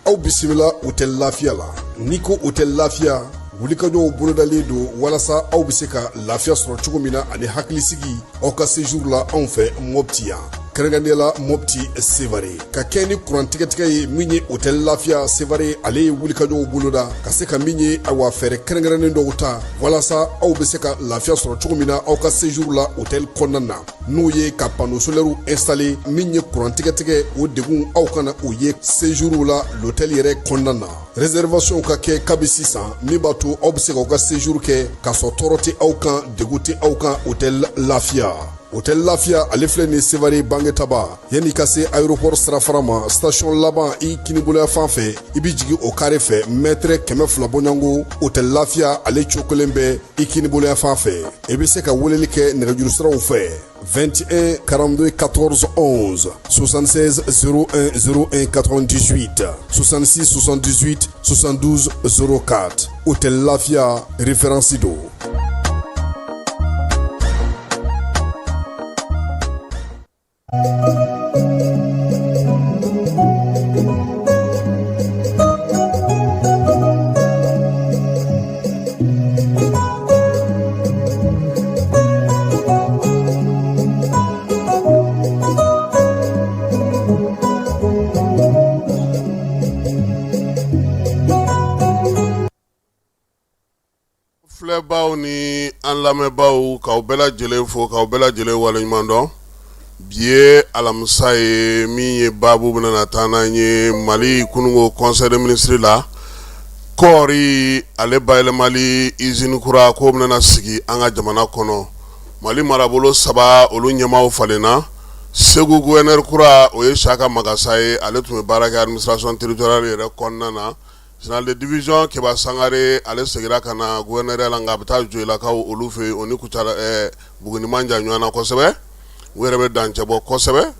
Aw bisimila Hôtel Lafiya la. N'i ko Hôtel Lafiya, wulikajɔw bolodalen don walasa aw bɛ se ka lafiya sɔrɔ cogo min na ani hakilisigi aw ka séjour la anw fɛ Mopti yan, kɛrɛnkɛrɛnnenya la Mopti Sevare. Ka kɛ ni kuran tigɛtigɛ ye min ye, Hôtel Lafiya Sevare ale ye wulikajɔw boloda ka se ka min ye, awa, fɛɛrɛ kɛrɛnkɛrɛnnen dɔw ta walasa aw bɛ se ka lafiya sɔrɔ cogo min na aw ka séjour la hôtel kɔnɔna na, n'o ye ka panneau solaire installer. Min ye kuran tigɛtigɛ, o degun aw kana o ye séjour la l'hôtel yɛrɛ kɔnɔna na. Réservation ka kɛ kabi sisan, min b'a to aw bɛ se k'aw ka séjour kɛ k'a sɔrɔ tɔɔrɔ tɛ aw kan, degun tɛ aw kan. Hôtel Lafiya, Hôtel Lafiya ale filɛ nin Sevare Bangetaba, yanni ka se aéroport sirafara ma, station laban i kiniboloya fan fɛ, i bɛ jigin o carré fɛ, mètre 200 bɔɲɔgɔnko, Hôtel Lafiya ale cokolen bɛ i kiniboloya fan fɛ. I bɛ se ka weleli kɛ nɛgɛjuru siraw fɛ: 21 42 14 11, 76 01 01 98, 66 78 72 04. Hôtel Lafiya, référence don. Filɛbaw ni an lamɛnbaaw, k'aw bɛɛ lajɛlen fo, k'aw bɛɛ lajɛlen waleɲuman dɔn. Bi ye alamisa ye. Min ye baabu bɛna na taa n'an ye Mali kununko conseil des ministres la, kɔɔri ale bayɛlɛmali usine kura k'o bɛna sigi an ka jamana kɔnɔ. Mali marabolo saba, olu ɲɛmaaw falenna. Segu gouverneur kura, o ye Siyaka Magasa ye. Ale tun bɛ baara kɛ administration territoriale yɛrɛ kɔnɔna na. Général de division Keba Sangare, ale seginna ka na gouverneur la, nka a bɛ taa Joyilakaw olu fɛ yen. O ni Kucala, Buguni man jan ɲɔgɔn na kosɛbɛ, u yɛrɛ bɛ dancɛ bɔ kosɛbɛ.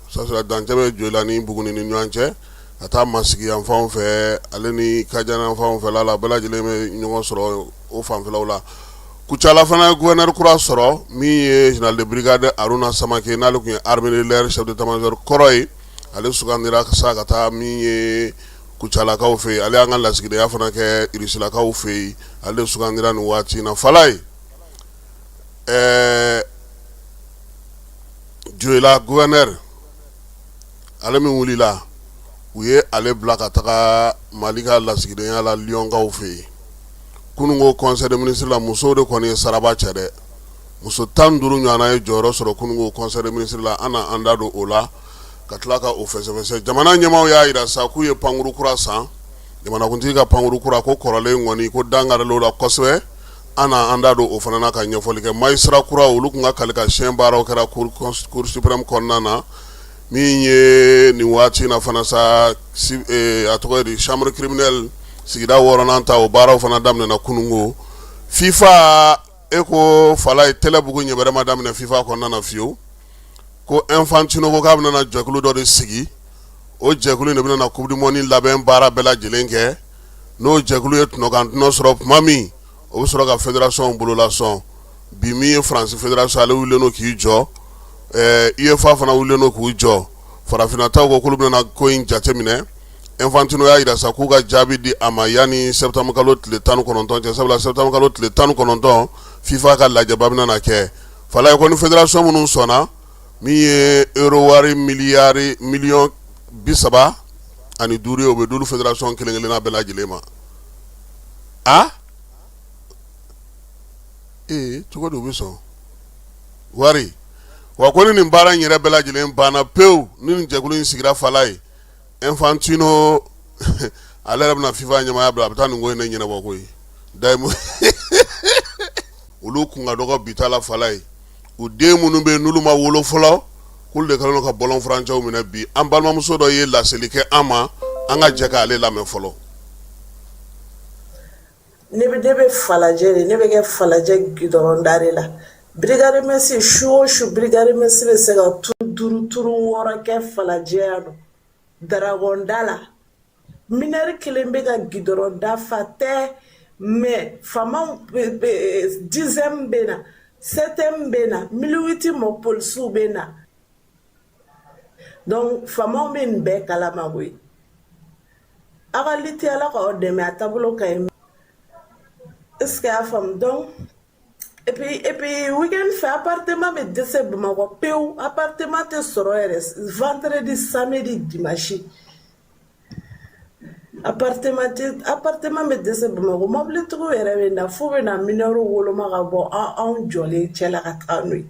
Dancɛ bɛ Joyila ni Buguni ni ɲɔgɔn cɛ ka taa Masigi yan fanw fɛ, ale ni Kajana fanw fɛ la, bɛɛ lajɛlen bɛ ɲɔgɔn sɔrɔ o fanfɛlaw la. Kucala fana ye gouverneur kura sɔrɔ, min ye général de brigade Haruna Samake, n'ale tun ye armée de l'air chef d'état-major kɔrɔ ye. Ale sugandira sa ka taa min ye Kucalakaw fɛ yen. Ale y'an ka lasigidenya fana kɛ Irisilakaw fɛ yen. Ale sugandira nin waati in na. Falaye, Joyila gouverneur, ale min wulila, u ye ale bila ka taga Mali ka lasigidenya la Liyɔnkaw fɛ yen. Kununko conseil des ministres la, musow de kɔni ye saraba cɛ dɛ. Muso 15 ɲɔgɔnna ye jɔyɔrɔ sɔrɔ kununko conseil des ministres la. An na an da don o la ka tila ka o fɛsɛfɛsɛ. Jamana ɲɛmaaw y'a jira sa k'u ye pankuru kura san, jamanakuntigi ka pankuru kura, ko kɔrɔlen kɔni ko dankarila o la kosɛbɛ. An na an da don o fana na ka ɲɛfɔli kɛ. Magistrat kura, olu tun ka kali ka siyɛn baaraw kɛra cour suprême kɔnɔna na. Min ye nin waati in na fana sa, a tɔgɔ ye di, chambre criminelle sigida wɔɔrɔnan ta, o baaraw fana daminɛna kununko. FIFA, e ko Falaye, Tɛlɛbugu ɲɛbɛrɛ ma daminɛ FIFA kɔnɔna na fiyewu. Ko Infantino ko k'a bɛna jɛkulu dɔ de sigi. O jɛkulu de bɛna na coupe du monde labɛn baara bɛɛ lajɛlen kɛ. N'o jɛkulu ye tɔnɔkan tɔnɔ sɔrɔ tuma min, o bɛ sɔrɔ ka fédération bololasɔn. Bi, min ye France fédération, ale wulilen don k'i jɔ. UEFA fana wulilen don k'u jɔ. Farafinna taw ko k'olu bɛna ko in jateminɛ. Infantino y'a jira sa k'u ka jaabi di a ma yanni septembre kalo tile 19 cɛ, sabula septembre kalo tile 19, FIFA ka lajɛba bɛna na kɛ. Falaye ko ni fédération minnu sɔnna, min ye euro wari miliyari miliyɔn 35 ye, o bɛ d'olu fédération kelen kelenna bɛɛ lajɛlen ma. A ee, cogo di u bɛ sɔn wari wa? Ko ni nin baara in yɛrɛ bɛɛ lajɛlen banna pewu, ni nin jɛkulu in sigira, Falaye, Infantino ale yɛrɛ bɛna FIFA ɲɛmaaya bila, a bɛ taa nin ko in de ɲɛnabɔ koyi. Dayimu olu kun ka dɔgɔ bi ta la. Falaye, u den minnu bɛ yen n'olu ma wolo fɔlɔ, k'olu de kɛlen don ka bɔlɔn furancɛw minɛ bi. An balimamuso dɔ ye laseli kɛ an ma, an ka jɛ k'ale lamɛn fɔlɔ. Ne bɛ Falajɛ de, ne bɛ kɛ Falajɛ gidɔrɔnda de la. Brigade mixte, su o su, brigade mixte bɛ se ka turu duuru, turu wɔɔrɔ kɛ Falajɛ yan nɔ Daragɔnda la. Mineur kelen bɛ ka gidɔrɔnda fa tɛ, mais faamaw, dixième bɛ na, septième bɛ na, 1008 mɔ polisiw bɛ na. Donc faamaw bɛ nin bɛɛ kalama koyi. Aw ka lutte Ala k'aw dɛmɛ a taabolo ka ɲi. Est ce que y'a faamu? Donc et puis week-end fɛ, appartement bɛ dɛsɛ Bamakɔ pewu, appartement tɛ sɔrɔ yɛrɛ. Vendredi, samedi, dimanche, appartement tɛ, appartement bɛ dɛsɛ Bamakɔ. Mobilitigiw yɛrɛ bɛ na f'u bɛ na mineur woloma ka bɔ anw jɔlen cɛ la ka taga n'u ye.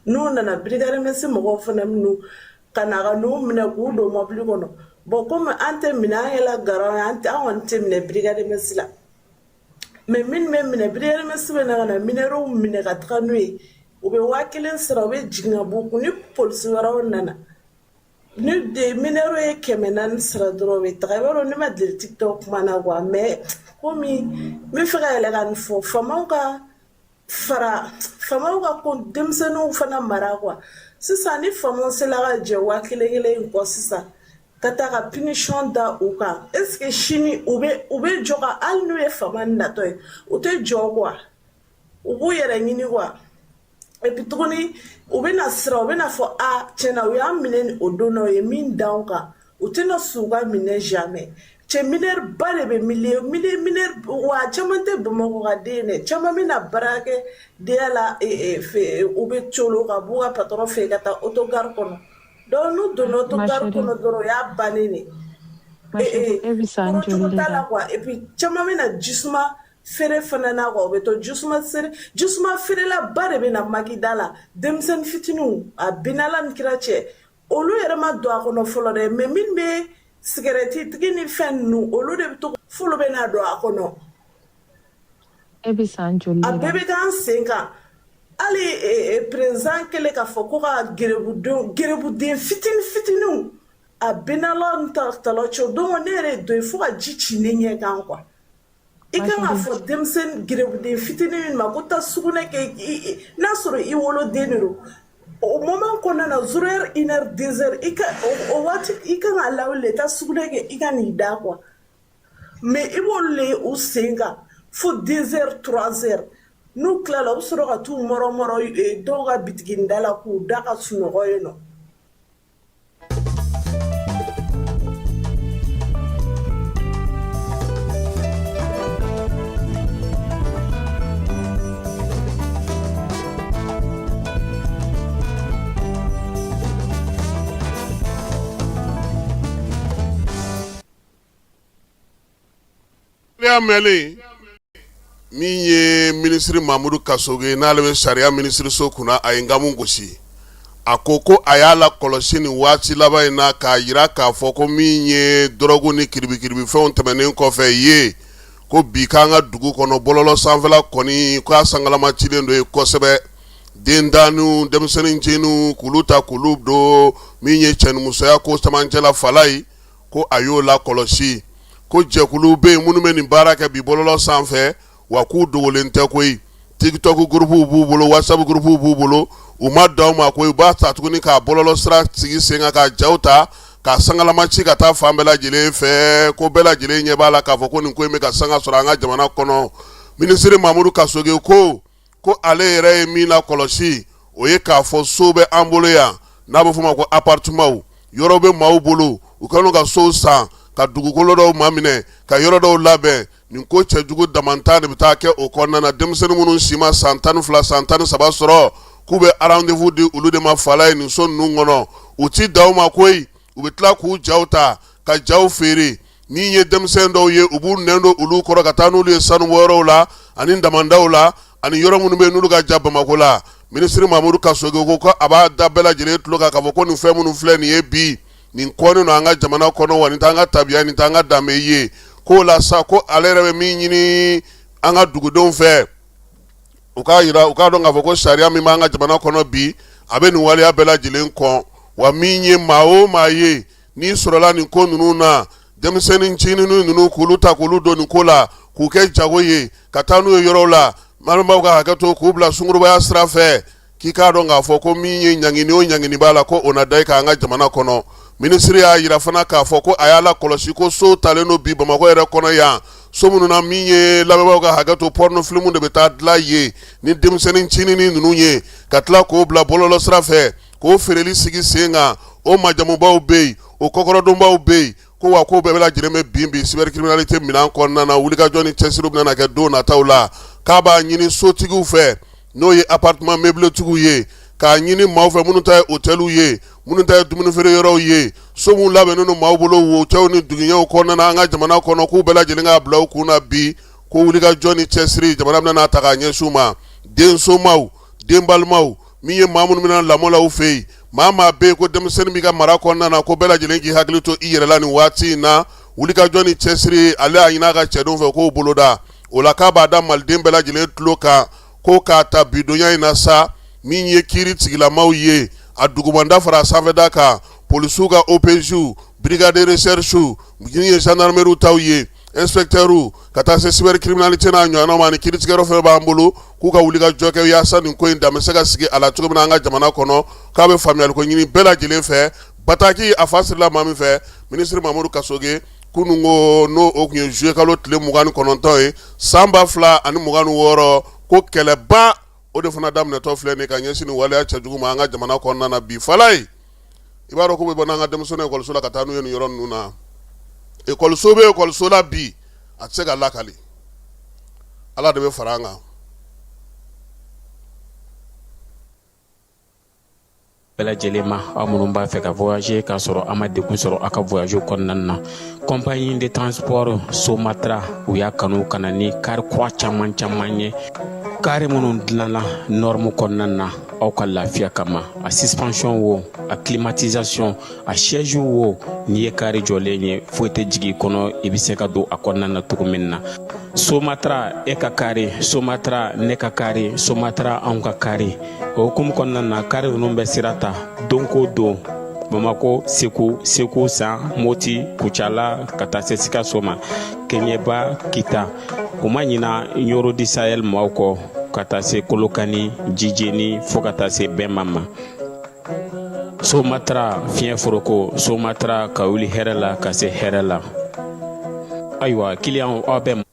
N'u nana, brigade mɛsi mɔgɔw fana minnu ka na ka n'u minɛ k'u don mobili kɔnɔ. Bon, komi an tɛ minɛ, an yɛlɛ garan, an tɛ, an kɔni tɛ minɛ brigade mɛsi la. Mais minnu bɛ minɛ, brigade mɛsi bɛ na ka na mineurw minɛ ka taga n'u ye. U bɛ 1000 sara, u bɛ jigin ka bɔ u kun. Ni polisi wɛrɛw nana, ni de mineur ye 400 sara dɔrɔn, u bɛ taga. I b'a dɔn, ne ma deli TikTok kuma na quoi, mais komi n bɛ fɛ ka yɛlɛ ka nin fɔ, faamaw ka fara, faamaw ka ko denmisɛnninw fana mara quoi. Sisan ni faamaw sela ka jɛ 1000 kelen in kɔ sisan, ka taa ka punition da u kan, est ce que sini u bɛ jɔ ka, hali n'u ye faama natɔ ye, u tɛ jɔ quoi, u b'u yɛrɛ ɲini quoi. Et puis tuguni, u bɛna siran, u bɛna fɔ a tiɲɛna, u y'an minɛ ni o don na, u ye min da anw kan, u tɛna sɔn u ka minɛ jamais. Cɛ, mineur ba de bɛ milieu milieu mineur wa caman tɛ Bamakɔ ka den dɛ, caman bɛna baara kɛ denya la u bɛ colo ka b'u ka patron fɛ yen ka taa autogare kɔnɔ. Donc n'u donna autogare kɔnɔ dɔrɔn, o y'a bannen de. E bɛ san joli de t'a la la? Quoi. Et puis caman bɛna jisuma feere fana na quoi, u bɛ to jisuma feere, jisuma feerela ba de bɛ na makida la. Denmisɛnnin fitininw, a bɛ Ala ni kira cɛ, olu yɛrɛ ma don a kɔnɔ fɔlɔ dɛ, mais min bɛ sigɛrɛti tigi ni fɛn ninnu, olu de bɛ to f'olu bɛ na don a kɔnɔ. E bɛ san joli A de bɛɛ la? bɛ k'an sen kan. Hali président kɛlen k'a fɔ ko ka gerebudenw, gerebuden fitinin fitininw, a bɛ n'Ala ni tala cɛ, o don ne yɛrɛ ye dɔ ye fo ka ji ci ne ɲɛ kan quoi. I kan k'a fɔ denmisɛnnin gerebuden fitinin min ma ko taa sugunɛ kɛ, n'a sɔrɔ i woloden de don, o moment kɔnɔna na, 0 heure, 1 heure, 2 heures, i ka o waati, i kan ka lawuli de taa sugunɛ kɛ, i ka n'i da quoi. Mais i b'olu le ye u sen kan fo 2 heures, 3 heures. N'u tilala, u bɛ sɔrɔ ka t'u mɔrɔ mɔrɔ dɔw ka bitiginin da la k'u da ka sunɔgɔ yen nɔ. Y'a mɛnlen min ye, minisiri Mamudu Kasoge, n'ale bɛ sariya minisiriso kunna, a ye nkamu gosi. A ko ko a y'a la kɔlɔsi nin waati laban in na, k'a jira k'a fɔ ko min ye dɔrɔgu ni kiribikiribifɛnw tɛmɛnen kɔfɛ ye, ko bi k'an ka dugu kɔnɔ, bɔlɔlɔ sanfɛla kɔni, k'a sangalama cilen don ye kosɛbɛ. Dentanniw, denmisɛnnin nciniw, k'olu ta k'olu don min ye cɛnimusoya ko camancɛ la fala ye, ko a y'o la kɔlɔsi, ko jɛkulu bɛ yen minnu bɛ nin baara kɛ bi bɔlɔlɔ sanfɛ, wa k'u dogolen tɛ koyi. TikTok gurupuw b'u bolo, WhatsApp gurupuw b'u bolo. U ma dan o ma koyi, u b'a ta tuguni k'a bɔlɔlɔ sira sigi sen kan, ka jaw ta ka sangalama ci ka taa fan bɛɛ lajɛlen fɛ, ko bɛɛ lajɛlen ɲɛ b'a la k'a fɔ ko nin ko in bɛ ka sanga sɔrɔ an ka jamana kɔnɔ. Minisiri Mamudu Kasoge ko ko ale yɛrɛ ye min la kɔlɔsi, o ye k'a fɔ so bɛ an bolo yan n'a bɛ f'o ma ko appartementw. Yɔrɔ bɛ maaw bolo, u kɛlen ka sow san, ka dugukolo dɔw maminɛ, ka yɔrɔ dɔw labɛn. Nin ko cɛjugu damantan de bɛ taa kɛ o kɔnɔna na. Denmisɛnnin minnu si ma san 12, san 13 sɔrɔ, k'u bɛ rendez-vous di olu de ma fala ye nin so ninnu kɔnɔ. U ti dan o ma koyi, u bɛ tila k'u jaw ta ka jaw feere. Min ye denmisɛn dɔw ye, u b'u nɛn don olu kɔrɔ ka taa n'olu ye sanubɔyɔrɔw la ani damandaw la ani yɔrɔ minnu bɛ n'olu ka jan Bamakɔ la. Minisiri Mamudu Kasoge ko ko a b'a da bɛɛ lajɛlen tulo kan k'a fɔ ko nin fɛn minnu filɛ nin ye bi, nin kɔnnen don an ka jamana kɔnɔ, wa nin t'an ka tabiya, nin t'an ka danbe ye. K'o la sa, ko ale yɛrɛ bɛ min ɲini an ka dugudenw fɛ, u k'a jira, u k'a dɔn k'a fɔ ko sariya min b'an ka jamana kɔnɔ bi, a bɛ nin waleya bɛɛ lajɛlen kɔn. Wa min ye maa o maa ye n'i sɔrɔla nin ko ninnu na, denmisɛnnin ncinin ninnu, k'olu ta k'olu don nin ko la, k'u kɛ jago ye ka taa n'u ye yɔrɔw la, balimaw ka hakɛ to, k'u bila sungurubaya sira fɛ, k'i k'a dɔn k'a fɔ ko min ye ɲangini o ɲangini b'a la, ko o na da i kan an ka jamana kɔnɔ. Minisiri y'a jira fana k'a fɔ ko a y'a la kɔlɔsi ko so talen don bi Bamakɔ yɛrɛ kɔnɔ yan, so minnu na, min ye lamɛnbaaw ka hakɛ to, porno film de bɛ taa dilan yen ni denmisɛnnin ncinin ninnu ye, ka tila k'o bila bɔlɔlɔ sira fɛ, k'o feereli sigi sen kan. O majamubaw bɛ yen, o kɔkɔrɔdonbaw bɛ yen. Ko wa ko bɛɛ lajɛlen bɛ bin bi cybercriminalité minɛn kɔnɔna na, wulikajɔ ni cɛsiri bɛna kɛ don nataw la. K'a b'a ɲini sotigiw fɛ, n'o ye appartement meublé-tigiw ye, k'a ɲini maaw fɛ minnu ta ye hôtelw ye, minnu ta ye dumunifeere yɔrɔw ye, so minnu labɛnnen don maaw bolo wocɛw ni duguɲɛw kɔnɔna na an ka jamana kɔnɔ, k'u bɛɛ lajɛlen k'a bila u kun na bi ko wulikajɔ ni cɛsiri jamana bɛna ta k'a ɲɛsin u ma. Densomaw, den balimaw, min ye maa minnu bɛna lamɔ la u fɛ yen, maa maa bɛ yen ko denmisɛnnin b'i ka mara kɔnɔna na, ko bɛɛ lajɛlen k'i hakili to i yɛrɛ la nin waati in na. Wulikajɔ ni cɛsiri, ale y'a ɲini a ka cɛdenw fɛ k'o boloda. O la, k'a b'a da maliden bɛɛ lajɛlen tulo kan ko k'a ta bidonya in na sa, min ye kiiri tigilamaw ye, a dugumanda fara a sanfɛda kan, polisiw ka OPJw, brigade de recherche, min ye gendarmerie taw ye, inspecteur, ka taa se cybercriminalité n'a ɲɔgɔnnaw ma, ani kiiritigɛyɔrɔ fɛn b'an bolo, k'u ka wulikajɔ kɛ yaasa nin ko in dan bɛ se ka sigi a la cogo min na an ka jamana kɔnɔ. K'a bɛ faamuyali ko ɲini bɛɛ lajɛlen fɛ. Bataki a fa sirila maa min fɛ, minisiri Mamadu Kasoge, kunun ko n'o o tun ye juillet kalo tile 29 ye san 2026, ko kɛlɛba o de fana daminɛtɔ filɛ nin ka ɲɛsin nin waleya cɛjugu ma an ka jamana kɔnɔna na bi. Falaye, i b'a dɔn ko bɛ bɔ n'an ka denmisɛnninw ekɔliso la ka taa n'u ye nin yɔrɔ ninnu na. Ekɔliso bɛ ekɔliso la bi, a tɛ se ka lakali. Ala de bɛ fara an kan. Bɛɛ lajɛlen ma, aw minnu b'a fɛ ka voyager k'a sɔrɔ a ma degun sɔrɔ a ka voyage kɔnɔna na, compagnie de transport Somatra, u y'a kanu ka na ni kari kura caman caman ye, kari minnu dilanna norme kɔnɔna na aw ka lafiya kama. A suspension wo, a climatisation, a siège wo, n'i ye kari jɔlen ye, foyi tɛ jigin i kɔnɔ, i bɛ se ka don a kɔnɔna na cogo min na. Somatra, e ka kari Somatra, ne ka kari Somatra, anw ka kari. O hukumu kɔnɔna na, kari ninnu bɛ sira ta don ko don Bamako, Segu, Segu San, Moti, Kucala, ka taa se Sikaso ma, Keɲeba, Kita. U ma ɲina Ɲoro du Sahel maaw kɔ, ka taa se Kolokani, Jijeni, fo ka taa se Bɛnba ma. Somatra fiɲɛ foroko, Somatra ka wuli hɛrɛ la ka se hɛrɛ la. Ayiwa, kiliyanw, aw bɛ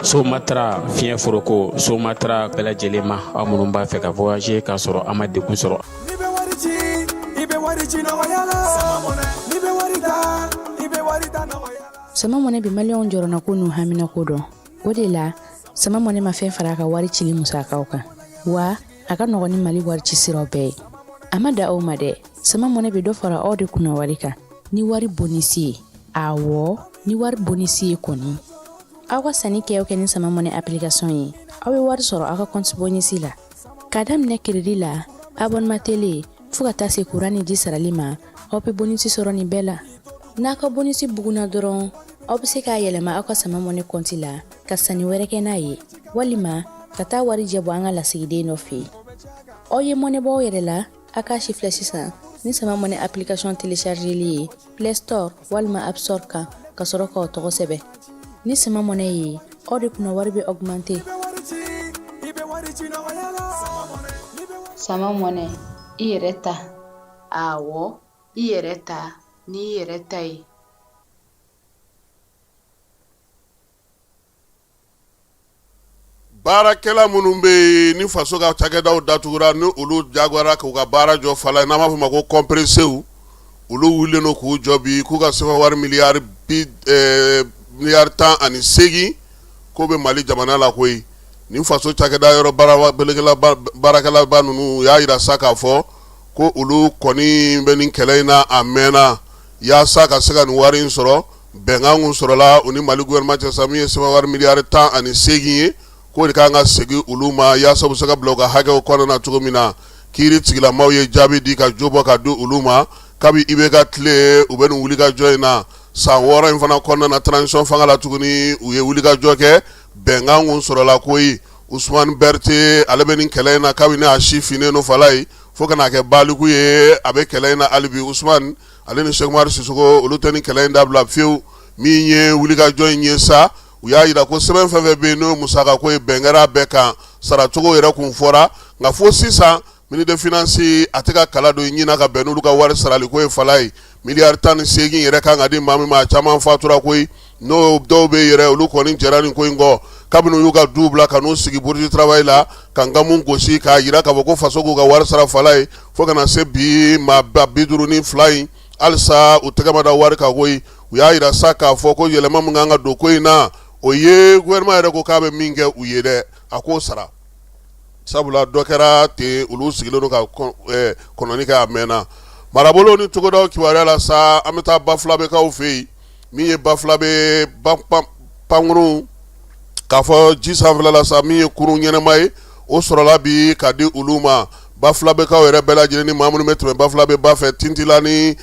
Somatra fiɲɛ foroko, Somatra bɛɛ lajɛlen ma, aw minnu b'a fɛ ka voyager k'a sɔrɔ a ma degun sɔrɔ. N'i bɛ wari ci, i bɛ wari ci nɔgɔya la. N'i bɛ wari ta, i bɛ wari ta nɔgɔya la. Sama Mɔnɛ bɛ maliyɛnw jɔrɔnako n'u haminako dɔn. O de la, Sama Mɔnɛ ma fɛn fara a ka wari cili musakaw kan, wa a ka nɔgɔn ni Mali wari ci siraw bɛɛ ye. A ma da o ma dɛ, Sama Mɔnɛ bɛ dɔ fara aw de kunna wari kan ni wari bonisi ye. Awɔ, ni wari bonisi ye kɔni. Aw ka sanni kɛ o kɛ ni Sama Mɔnɛ application ye, aw bɛ wari sɔrɔ aw ka compte bonisi la. K'a daminɛ crédit la, abonnement télé, fo ka taa se kuran ni ji sarali ma, aw bɛ bonisi sɔrɔ nin bɛɛ la. N'a ka bonisi bugunna dɔrɔn, aw bɛ se k'a yɛlɛma aw ka Sama Mɔnɛ compte la ka sanni wɛrɛ kɛ n'a ye, walima ka taa warijɛ bɔ an ka lasigiden dɔ fɛ yen. Aw ye mɔnɛ bɔ aw yɛrɛ la, a k'a sifilɛ sisan ni Sama Mɔnɛ application téléchargeli ye Play Store walima App Store kan, ka sɔrɔ k'aw tɔgɔ sɛbɛn. Ni Sama Mɔnɛ ye, aw de kunna wari bɛ augmenter. Sama Mɔnɛ, i yɛrɛ ta. Awɔ, i yɛrɛ ta n'i yɛrɛ ta ye. Baarakɛla minnu bɛ yen ni faso ka cakɛdaw datugura, ni olu jagoyara k'u ka baara jɔ fala, n'an b'a fɔ ma ko kɔnperesew, olu wulilen don k'u jɔ bi k'u ka sefa wari miliyari 18 k'o bɛ Mali jamana la koyi. Ni faso cakɛda yɔrɔ baarakɛlaba ninnu y'a jira sa k'a fɔ ko olu kɔni bɛ nin kɛlɛ in na a mɛnna yaasa ka se ka nin wari in sɔrɔ. Bɛnkan kun sɔrɔla u ni Mali gouvernement cɛ sa, min ye sefa wari miliyari 18 ye, k'o de kan ka segin olu ma yaasa u bɛ se ka bila u ka hakɛw kɔnɔna na cogo min na. Kiiri tigilamaw ye jaabi di ka jo bɔ ka di olu ma kabi IBK tile u bɛ nin wulikajɔ in na. San 6 in fana kɔnɔna na, transition fanga la tuguni, u ye wulikajɔ kɛ, bɛnkan kun sɔrɔla koyi. Usumani Berete, ale bɛ nin kɛlɛ in na kabini a si finnen don fala ye, fo ka n'a kɛ baliku ye, a bɛ kɛlɛ in na hali bi. Usumani ale ni Sɛki Umaru Sisoko, olu tɛ nin kɛlɛ in dabila fiyewu. Min ye wulikajɔ in ye sa, u y'a jira ko sɛbɛn fɛn fɛn bɛ yen n'o ye musakako ye, bɛn kɛra a bɛɛ kan, saracogo yɛrɛ kun fɔra, nka fo sisan ministre des finances a tɛ ka kala don i ɲin na ka bɛn n'olu ka wari saraliko ye fala ye. Miliyari 18 yɛrɛ kan ka di maa min ma, a caman fatura koyi. N'o dɔw bɛ yɛrɛ, olu kɔni jɛra nin ko in kɔ kabini u y'u ka du bila ka n'u sigi Bourse du Travail la ka nkamu gosi k'a jira k'a fɔ ko faso k'u ka wari sara fala ye, fo ka na se bi maa 52 in. Halisa u tɛgɛ ma da wari kan koyi. U y'a jira sa k'a fɔ ko yɛlɛma min kan ka don ko in na, o ye gouvernement yɛrɛ ko k'a bɛ min kɛ u ye dɛ, a k'o sara, sabula dɔ kɛra ten, olu sigilen don ka kɔnɔni kɛ a mɛnna. Marabolo ni togodaw kibaruya la sa, an bɛ taa Bafulabɛkaw fɛ yen. Min ye Bafulabɛ pankurun k'a fɔ ji sanfɛla la sa, min ye kurun ɲɛnama ye, o sɔrɔla bi ka di olu ma. Bafulabɛkaw yɛrɛ bɛɛ lajɛlen ni maa minnu bɛ tɛmɛ Bafulabɛ ba fɛ, Tintila ni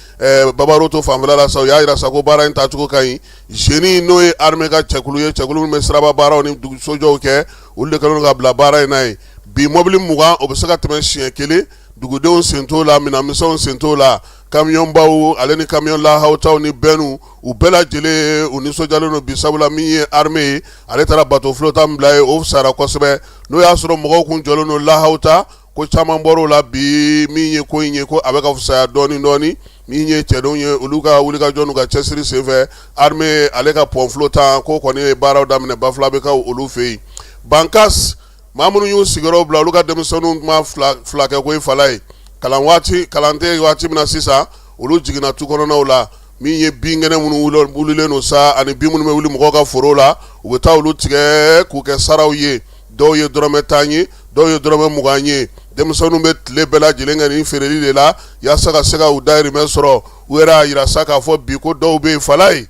Babaroto fanfɛla la sa, u y'a jira sa ko baara in taacogo ka ɲi. Génie, n'o ye armée ka cɛkulu ye, cɛkulu min bɛ siraba baaraw ni sojɔw kɛ, olu de kɛlen ka bila baara in na ye bi. Mɔbili 20, o bɛ se ka tɛmɛ siɲɛ kelen. Dugudenw sen t'o la, minɛnmisɛnw sen t'o la, kamiyɔnbaw ale ni kamiyɔn lahawutaw ni bɛnw, u bɛɛ lajɛlen u nisɔndiyalen don bi, sabula min ye armée ye, ale taara bateau flottant bila ye, o fisayara kosɛbɛ. N'o y'a sɔrɔ mɔgɔw kun jɔlen don lahawuta, ko caman bɔr'o la bi. Min ye ko in ye, ko a bɛ ka fisaya dɔɔnin dɔɔnin. Min ye cɛdenw ye, olu ka wulikajɔ n'u ka cɛsiri senfɛ, armée ale ka pont flottant ko kɔni ye baaraw daminɛ Bafulabɛkaw olu fɛ yen. Bankas, maa minnu y'u sigiyɔrɔ bila, olu ka denmisɛnninw ma fila kɛ koyi fala ye. Kalan waati, kalan tɛ waati min na sisan, olu jiginna tu kɔnɔnaw la. Min ye binkɛnɛ minnu wulilen don sa, ani bin minnu bɛ wuli mɔgɔw ka foro la, u bɛ taa olu tigɛ k'u kɛ saraw ye. Dɔw ye dɔrɔmɛ 10 ye, dɔw ye dɔrɔmɛ 20 ye. Denmisɛnninw bɛ tile bɛɛ lajɛlen kɛ nin feereli de la yaasa ka se ka u dayirimɛ sɔrɔ. U yɛrɛ y'a jira sa k'a fɔ bi ko dɔw bɛ yen fala ye,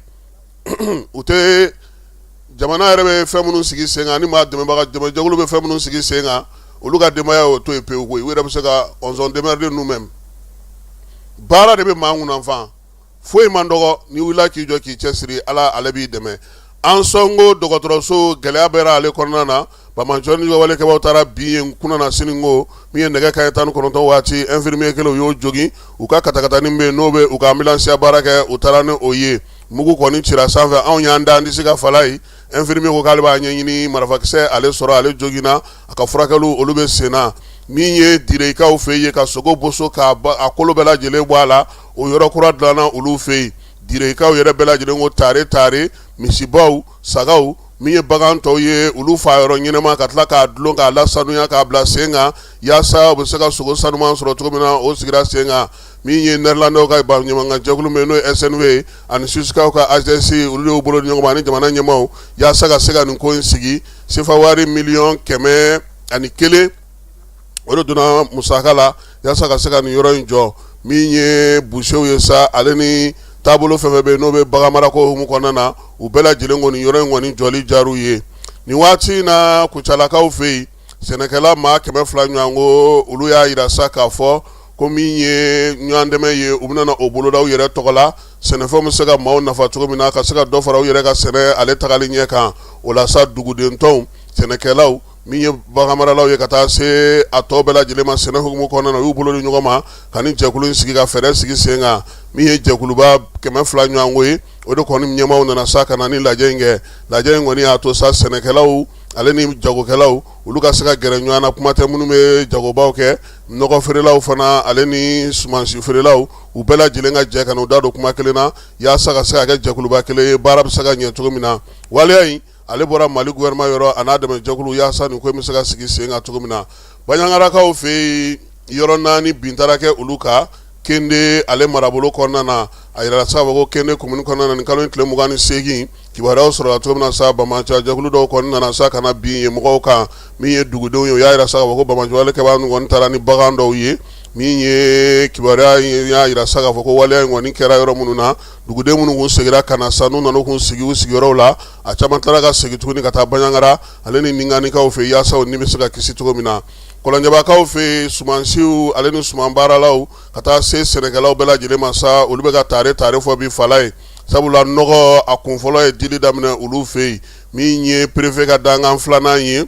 u tɛ jamana yɛrɛ bɛ fɛn minnu sigi sen kan, ni maa dɛmɛbaga dɛmɛjɛkulu bɛ fɛn minnu sigi sen kan, olu ka denbaya y'o to yen pewu koyi. U yɛrɛ bɛ se ka on s'en démerde nous-mêmes. Baara de bɛ maa kunnafan, foyi man dɔgɔ. N'i wulila k'i jɔ k'i cɛsiri, Ala ale b'i dɛmɛ. Ansongo dɔgɔtɔrɔso, gɛlɛya bɛra ale kɔnɔna na. Banbaanci ni walekɛbaw taara bin yen kunasini ko min ye nɛgɛ kanɲɛ 19 waati, infirmier kelen u y'o jogin. U ka katakatanin bɛ yen, n'o bɛ u ka ambulance baara kɛ, u taara ni o ye. Mugu kɔni cira sanfɛ, anw y'an da an tɛ se ka fala ye. Infirmier ko k'ale b'a ɲɛɲini, marifakisɛ ale sɔrɔ, ale joginna, a ka furakɛliw olu bɛ sen na. Min ye Direkaw fɛ yen, ka sogo boso k'a a kolo bɛɛ lajɛlen bɔ a la, o yɔrɔ kura dilanna olu fɛ yen. Direkaw yɛrɛ bɛɛ lajɛlen ko tare tare, misibaw, sagaw, min ye bagan tɔw ye, olu fa yɔrɔ ɲɛnama, ka tila k'a dulon k'a lasanuya k'a bila sen kan, yaasa u bɛ se ka sogo sanuman sɔrɔ cogo min na, o sigira sen kan. Min ye Nɛrɛlandɛw ka baɲumankɛ jɛkulu min n'o ye SNV ye, ani Suisikaw ka AGS, olu y'u bolo di ɲɔgɔn ma ani jamana ɲɛmaaw, yaasa ka se ka nin ko in sigi. Sefa wari miliyɔn 101, o de donna musaka la yaasa ka se ka nin yɔrɔ in jɔ. Min ye busew ye sa, ale ni taabolo fɛn fɛn bɛ yen n'o bɛ bagan marako hukumu kɔnɔna na, u bɛɛ lajɛlen ko nin yɔrɔ in kɔni jɔli diyar'u ye. Nin waati in na, Kucalakaw fɛ yen, sɛnɛkɛla maa 200 ɲɔgɔn ko, olu y'a jira sa k'a fɔ ko min ye ɲɔgɔn dɛmɛ ye, u bɛna o boloda u yɛrɛ tɔgɔ la, sɛnɛfɛnw bɛ se ka maaw nafa cogo min na, ka se ka dɔ fara u yɛrɛ ka sɛnɛ ale tagali ɲɛ kan. O la sa, dugudentɔnw, sɛnɛkɛlaw, min ye baganmaralaw ye, ka taa se a tɔ bɛɛ lajɛlen ma sɛnɛ hukumu kɔnɔna na, u y'u bolo di ɲɔgɔn ma ka nin jɛkulu in sigi, ka fɛɛrɛ sigi sen kan. Min ye jɛkuluba 200 ɲɔgɔnko ye, o de kɔni ɲɛmaaw nana sa ka na ni lajɛ in kɛ. Lajɛ in kɔni y'a to sa, sɛnɛkɛlaw ale ni jagokɛlaw, olu ka se ka gɛrɛ ɲɔgɔn na. Kuma tɛ minnu bɛ jagobaw kɛ, nɔgɔ feerelaw fana, ale ni sumansi feerelaw, u bɛɛ lajɛlen ka jɛ ka n'u da don kuma kelen na, yaasa ka se ka kɛ jɛkuluba kelen ye, baara bɛ se ka ɲɛ cogo min na. Waleya in ale bɔra Mali gouvernement yɔrɔ a n'a dɛmɛjɛkulu, yaasa nin ko in bɛ se ka sigi sen kan cogo min na. Bandiagarakaw fɛ yen, yɔrɔ naani bin taara kɛ olu kan Kende ale marabolo kɔnɔna na. A yirala sa ko Kende commune kɔnɔna na, nin kalo in tile 28, kibaruyaw sɔrɔla cogo min na sa, banbaanci jɛkulu dɔw kɔni nana sa ka na bin yen mɔgɔw kan. Min ye dugudenw ye, u y'a yira sa k'a fɔ ko banbaanci walekɛbaa ninnu kɔni taara ni bagan dɔw ye. Min ye kibaruya y'a yira sa k'a fɔ ko waleya in kɔni kɛra yɔrɔ minnu na, duguden minnu kun seginna ka na sa, n'u nana kun sigi u sigiyɔrɔw la, a caman taara ka segin tuguni ka taa Bandiagara ale ni Ninganikaw fɛ, yaasa u ni bɛ se ka kisi cogo min na. Kɔlɔnjɛbakaw fɛ yen, sumansiw ale ni suman baaralaw, ka taa se sɛnɛkɛlaw bɛɛ lajɛlen ma sa, olu bɛ ka tare tare fɔ bi fala ye, sabula nɔgɔ a kun fɔlɔ ye dili daminɛ olu fɛ yen. Min ye préfet ka dankan filanan ye,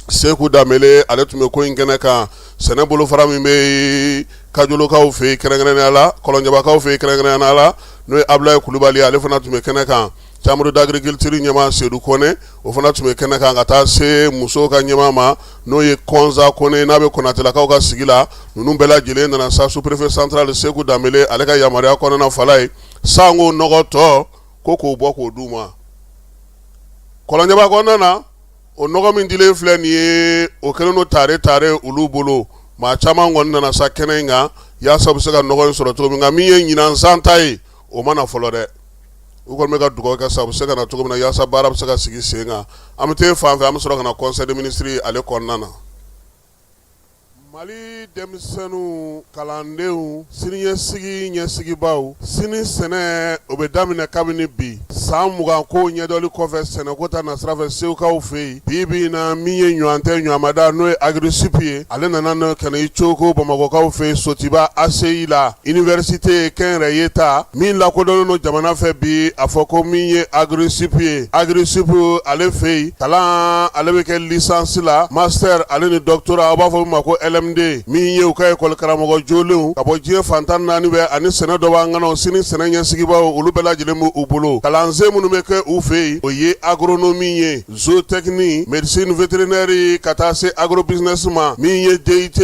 Seku Danbele, ale tun bɛ ko in kɛnɛ kan. Sɛnɛ bolofara min bɛ Kajolokaw fɛ yen kɛrɛnkɛrɛnnenya la, Kɔlɔnjɛbakaw fɛ yen kɛrɛnkɛrɛnnenya la, n'o ye Abulaye Kulubali, ale fana tun bɛ kɛnɛ kan. Chambre d'agriculture ɲɛmaa Sedu Kɔnɛ, o fana tun bɛ kɛnɛ kan, ka taa se musow ka ɲɛmaa ma, n'o ye Kɔnza Kɔnɛ, n'a bɛ Konatelakaw ka sigi la. Ninnu bɛɛ lajɛlen nana sa sous-préfet central Seku Danbele ale ka yamaruya kɔnɔna fala ye, sanko nɔgɔ tɔ ko k'o bɔ k'o d'u ma Kɔlɔnjɛba kɔnɔna na. O nɔgɔ min dilen filɛ nin ye, o kɛlen don tare tare olu bolo. Maa caman kɔni nana sa kɛnɛ in kan yaasa u bɛ se ka nɔgɔ in sɔrɔ cogo min nka min ye ɲinan san ta ye o ma na fɔlɔ dɛ. U kɔni bɛ ka dugawu kɛ sa u bɛ se ka na cogo min na yaasa baara bɛ se ka sigi sen kan. An bɛ taa fan fɛ, an bɛ sɔrɔ ka na conseil des ministres ale kɔnɔna na. Mali denmisɛnninw, kalandenw, siniɲɛsigi ɲɛsigibaaw, sini sɛnɛ o bɛ daminɛ kabini bi. San 20 ko ɲɛdɔnli kɔfɛ sɛnɛko ta nasira fɛ Segukaw fɛ yen, bi bi in na min ye ɲɔgɔn tɛ ɲɔgɔnmada n'o ye Agri-Sup ye, ale nana n'o ka na i coko Bamakɔkaw fɛ yen Sotiba ACI la, université kɛnyɛrɛye ta min lakodɔnnen don jamana fɛ bi, a fɔ ko min ye Agri-Sup ye. Agri-Sup ale fɛ yen, kalan ale bɛ kɛ licence la, master ale ni doctorat, aw b'a fɔ min ma ko LMD. Min ye u ka école karamɔgɔ jolenw ka bɔ diɲɛ fan 14 bɛɛ ani sɛnɛ dɔnbaa ŋanaw, sini sɛnɛ ɲɛsigibaaw, olu bɛɛ lajɛlen b'u bolo. Kalansen minnu bɛ kɛ u fɛ yen, o ye agronomie ye, zootechnie, médecine vétérinaire, ka taa se agrobusiness ma. Min ye DUT,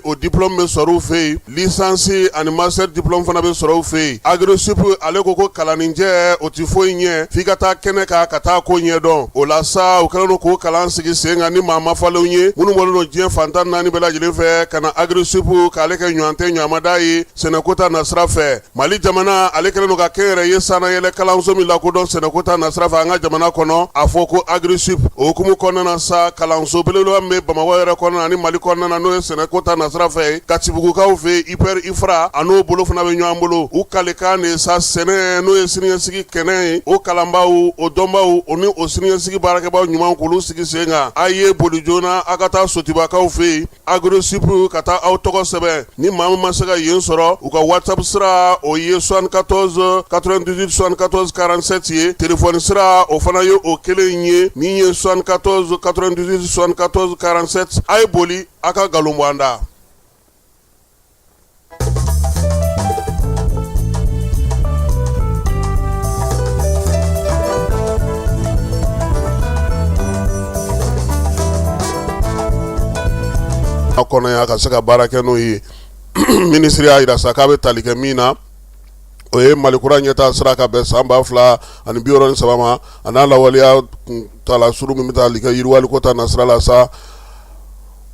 o diplôme bɛ sɔrɔ u fɛ yen. Licence ani master diplôme fana bɛ sɔrɔ u fɛ yen. Agri-Sup ale ko ko kalanninjɛ o tɛ foyi ɲɛ f'i ka taa kɛnɛ kan ka taa ko ɲɛdɔn. O la sa, u kɛlen don k'o kalan sigi sen kan ni maa mafalenw ye minnu bɔlen don diɲɛ fan 14 bɛɛ lajɛlen fɛ ka na Agri-Sup k'ale kɛ ɲɔgɔn tɛ ɲɔgɔnmada ye sɛnɛko ta nasira fɛ. Mali jamana ale kɛlen don ka kɛnyɛrɛye sannayɛlɛ kalanso min lakodɔn sɛnɛko ta nasira fɛ an ka jamana kɔnɔ, a fɔ ko Agri-Sup. O hukumu kɔnɔna na sa, kalanso belebeleba min bɛ Bamakɔ yɛrɛ kɔnɔna ani Mali kɔnɔna na, n'o ye sɛnɛko ta nasira fɛ, Katibugukaw fɛ IPR IFRA, a n'o bolo fana bɛ ɲɔgɔn bolo. U kalikan de sa sɛnɛ, n'o ye siniɲɛsigi kɛnɛ ye, o kalanbaaw, o dɔnbaaw, o ni o siniɲɛsigi baarakɛbaaw ɲuman k'olu sigi sen kan. A ye boli joona a ka taa Sotibakaw fɛ yen Agri-Sup ka taa aw tɔgɔ sɛbɛn. Ni maa min ma se ka yen sɔrɔ, u ka WhatsApp sira o ye 74 98 74 47 ye. Téléphone sira o fana ye o kelen ye min ye 74 98 74 47. A ye boli a ka nkalon bɔ an da. A kɔnɔ yan ka se ka baara kɛ n'o ye. Minisiri y'a jira sa k'a bɛ tali kɛ min na, o ye Mali kura ɲɛtaa sira ka bɛn san 2063 ma, a n'a lawaleya kuntaala surun min bɛ tali kɛ yiriwaliko ta nasira la sa,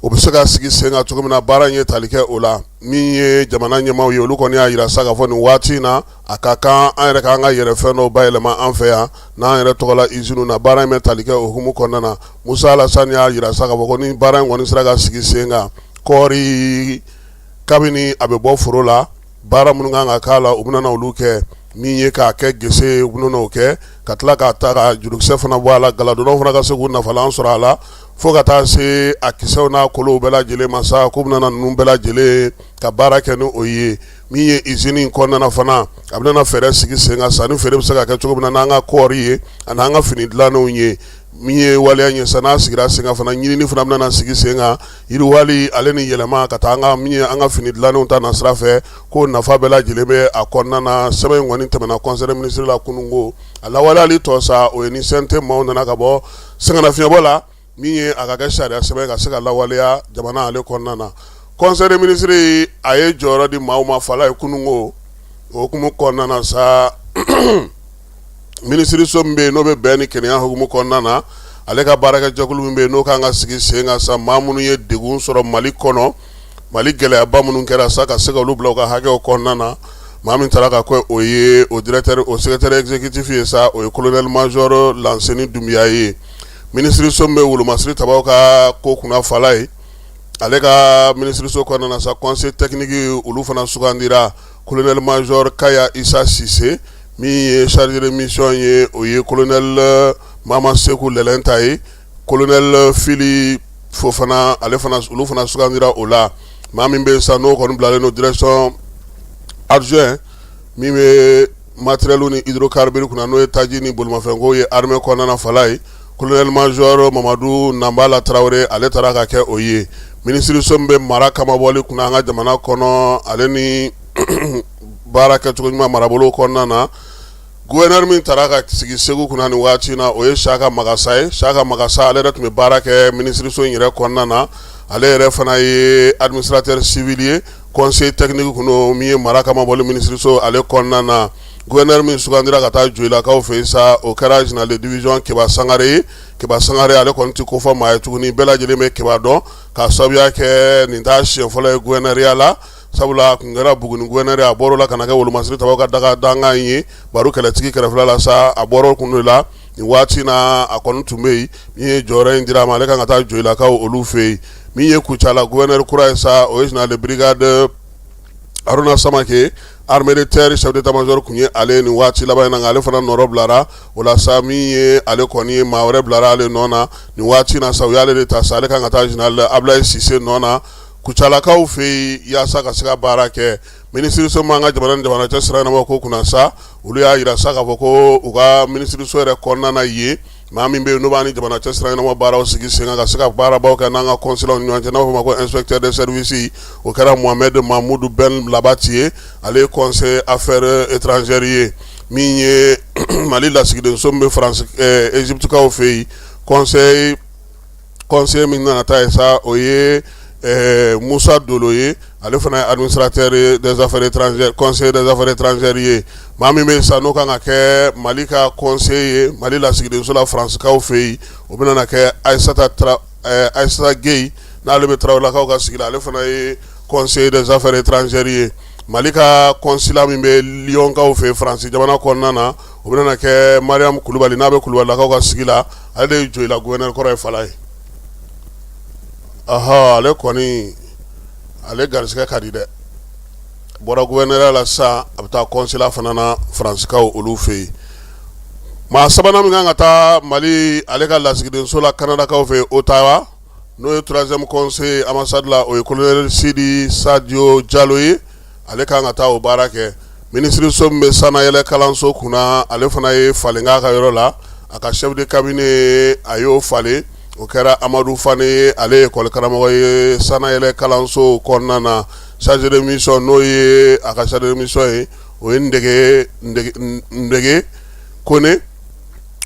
o bɛ se ka sigi sen kan cogo min na. Baara in ye tali kɛ o la. Min ye jamana ɲɛmaaw ye, olu kɔni y'a jira sa k'a fɔ nin waati in na, a ka kan an yɛrɛ k'an ka yɛrɛ fɛn dɔw bayɛlɛma an fɛ yan n'an yɛrɛ tɔgɔla usine na. Baara in bɛ tali kɛ o hukumu kɔnɔna na. Musa Alasani y'a jira sa k'a fɔ ko ni baara in kɔni sera ka sigi sen kan, kɔɔri kabini a bɛ bɔ foro la, baara minnu kan ka k'a la, u bɛna olu kɛ. Min ye k'a kɛ gese ye, u bɛna o kɛ ka tila k'a ta ka jurukisɛ fana bɔ a la, galadonnaw fana ka se k'u nafalan sɔrɔ a la, fo ka taa se a kisɛw n'a kolow bɛɛ lajɛlen ma sa, k'u bɛna ninnu bɛɛ lajɛlen ka baara kɛ ni o ye. Min ye usine in kɔnɔna fana, a bɛna fɛɛrɛ sigi sen kan, sanni feere bɛ se ka kɛ cogo min na n'an ka kɔɔri ye ani an ka fini dilannenw ye. Min ye waleya ye sa, n'a sigira sen kan fana, ɲinini fana bɛna sigi sen kan, yiriwali ale ni yɛlɛma ka taa an ka min ye an ka fini dilannenw ta nasira fɛ, ko nafa bɛɛ lajɛlen bɛ a kɔnɔna na. Sɛbɛn in kɔni tɛmɛna conseil des ministres la kununko. A lawaleyali tɔ sa, o ye ni CNT maaw nana ka bɔ sɛgɛnnafiɲɛbɔ la, min ye a ka kɛ sariya sɛbɛn ka se ka lawaleya jamana ale kɔnɔna na. Conseil des ministres a ye jɔyɔrɔ di maaw ma fala ye kununko. O hukumu kɔnɔna na sa, minisiriso min bɛ yen n'o bɛ bɛn ni kelenya hukumu kɔnɔna na, ale ka baarakɛjɛkulu min bɛ yen n'o kan ka sigi sen kan sa, maa minnu ye degun sɔrɔ Mali kɔnɔ, Mali gɛlɛyaba minnu kɛra sa, ka se ka olu bila u ka hakɛw kɔnɔna na, maa min taara ka kɛ o ye o directeur, o secrétaire exécutif ye sa, o ye colonel major Lanseni Dunbiya ye. Minisiriso min bɛ wolomasiri tabaw ka ko kunna fala ye, ale ka minisiriso kɔnɔna na sa, conseil technique olu fana sugandira. Colonel major Kaya Isa Sise, min ye chargé de mission ye, o ye colonel Mama Seku Lɛlɛnta ye. Colonel Fili Fofana, ale fana, olu fana sugandira o la. Maa min bɛ sa n'o kɔni bilalen don direction adjoint min bɛ matériel ni hydrocarbures kunna, n'o ye taji ni bolimafɛnko ye armée kɔnɔna na fala ye, colonel major Mamadu Nanbala Tarawele, ale taara ka kɛ o ye. Minisiriso min bɛ mara kamabɔli kunna an ka jamana kɔnɔ, ale ni baara kɛcogo ɲuman marabolo kɔnɔna na, gouverneur min taara ka sigi Segu kunna nin waati in na, o ye Saka Magasa ye. Saka Magasa, ale yɛrɛ tun bɛ baara kɛ minisiriso in yɛrɛ kɔnɔna na. Ale yɛrɛ fana ye administrateur civil ye, conseiller technique kun don min ye mara kamabɔli minisiriso ale kɔnɔna na. Gouverneur min sugandira ka taa Joyilakaw fɛ yen sa, o kɛra général de division Keba Sangare ye. Keba Sangare, ale kɔni tɛ kofɔ maa ye tuguni, bɛɛ lajɛlen bɛ Keba dɔn k'a sababuya kɛ nin t'a siɲɛ fɔlɔ ye gouverneurya la. Sabula a tun kɛra Buguni gouverneur a bɔr'o la ka na kɛ Wolomasiri tabaw ka daga dankan ye Baru kɛlɛtigi kɛrɛfɛla la sa, a bɔr'o kun de la nin waati na, a kɔni tun bɛ yen. Min ye jɔyɔrɔ in dira a ma, ale kan ka taa Joyilakaw olu fɛ yen. Min ye Kucala gouverneur kura ye sa, o ye général de brigade Haruna Samake, armée de terre chef d'état-major tun ye ale nin waati laban in na, nka ale fana nɔrɔ bilara o la sa. Min ye ale kɔni ye, maa wɛrɛ bilara ale nɔ na nin waati na sa, u y'ale de ta sa, ale kan ka taa général Ablaye Sise nɔ na Kucalakaw fɛ yen yaasa ka se ka baara kɛ. Minisiriso min b'an ka jamana ni jamana cɛ sira ɲɛnabɔ ko kunna sa, olu y'a jira sa k'a fɔ ko u ka minisiriso yɛrɛ kɔnɔna na yen, maa min bɛ yen n'o b'an ni jamana cɛ sira ɲɛnabɔ baaraw sigi sen kan ka se ka baarabaw kɛ n'an ka consulat ni ɲɔgɔn cɛ, n'a b'a fɔ o ma ko inspecteur de service, o kɛra Mohamed Mahmoud Ben Labati ye, ale ye conseiller affaires étrangères ye. Min ye Mali lasigidenso min bɛ France, Égypte kaw fɛ yen, conseiller min nana taa yen sa, o ye Musa Dolo ye, ale fana ye administrateur des affaires étrangères, conseiller des affaires étrangères ye. Maa min bɛ yen sa n'o kan ka kɛ Mali ka conseiller ye Mali lasigidenso la Faransi-kaw fɛ yen, o bɛna na kɛ Ayisata Gueye, n'ale bɛ Tarawelelakaw ka sigi la, ale fana ye conseiller des affaires étrangères ye. Mali ka consulat min bɛ Lyon-kaw fɛ Faransi jamana kɔnɔna na, o bɛna kɛ Mariam Kulubali, n'a bɛ Kulubalilakaw ka sigi la, ale de ye Joyila gouverneur kɔrɔ ye Fala ye. Ɔhɔ, ale kɔni, ale garisɛgɛ ka di dɛ. Bɔra gouverneur la sisan, a bɛ taa consulat fana na Faransikaw olu fɛ yen. Maa sabanan min kan ka taa Mali ale ka lasigidenso la Kanadakaw fɛ yen Ottawa, n'o ye troisième conseiller ambassade la, o ye colonel Sidi Sadio Jalo ye, ale kan ka taa o baara kɛ. Minisiriso min bɛ sannayɛlɛ kalanso kunna, ale fana ye falen k'a ka yɔrɔ la. A ka chef de cabinet, a y'o falen, o kɛra Amadu Fane ye, ale ye école karamɔgɔ ye sannayɛlɛ kalanso kɔnɔna na. Chargé de mission, n'o ye a ka chargé de mission ye, o ye Ndege Kone,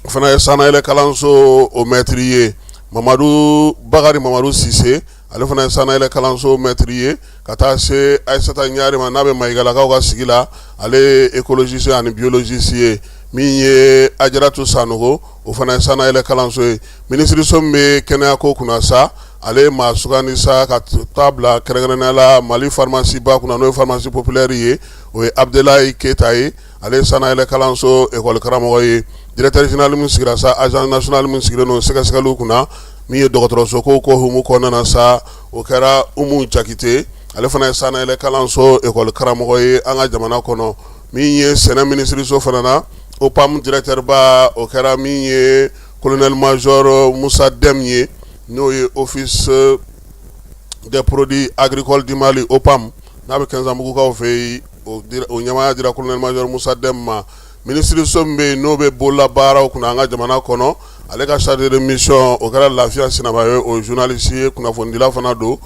o fana ye sannayɛlɛ kalanso o maître ye. Mamadu Bakari Mamadu Sise, ale fana ye sannayɛlɛ kalanso maître ye. Ka taa se Ayisata Ɲare ma, n'a bɛ Mayigalakaw ka sigi la, ale ye écologiste ani biologiste ye. Min ye Ajaratu Sanogo, o fana ye sannayɛlɛ kalanso ye. Minisiriso min bɛ kɛnɛya ko kunna sa, ale ye maa sugandi sa ka taa bila kɛrɛnkɛrɛnnenya la Mali pharmacie ba kunna, n'o ye pharmacie populaire ye, o ye Abudelayi Keyita ye, ale ye sannayɛlɛ kalanso école karamɔgɔ ye. Directeur général min sigira sa, agence nationale min sigilen don sɛgɛsɛgɛliw kunna, min ye dɔgɔtɔrɔso ko ko hukumu kɔnɔna na sa, o kɛra Umu Jakite, ale fana ye sannayɛlɛ kalanso école karamɔgɔ ye an ka jamana kɔnɔ. Min ye sɛnɛ minisiriso fana na, OPAM directeur ba, o kɛra min ye colonel major Musa Dɛm ye, n'o ye office des produits agricoles du Mali, OPAM, n'a bɛ Kɛnzanbugukaw fɛ yen, o ɲɛmaaya dira colonel major Musa Dɛm ma. Minisiriso min bɛ yen n'o bɛ bololabaaraw kunna an ka jamana kɔnɔ, ale ka chargé de mission, o kɛra Lafiya Sinaba ye, o ye journaliste ye, kunnafonidila fana don.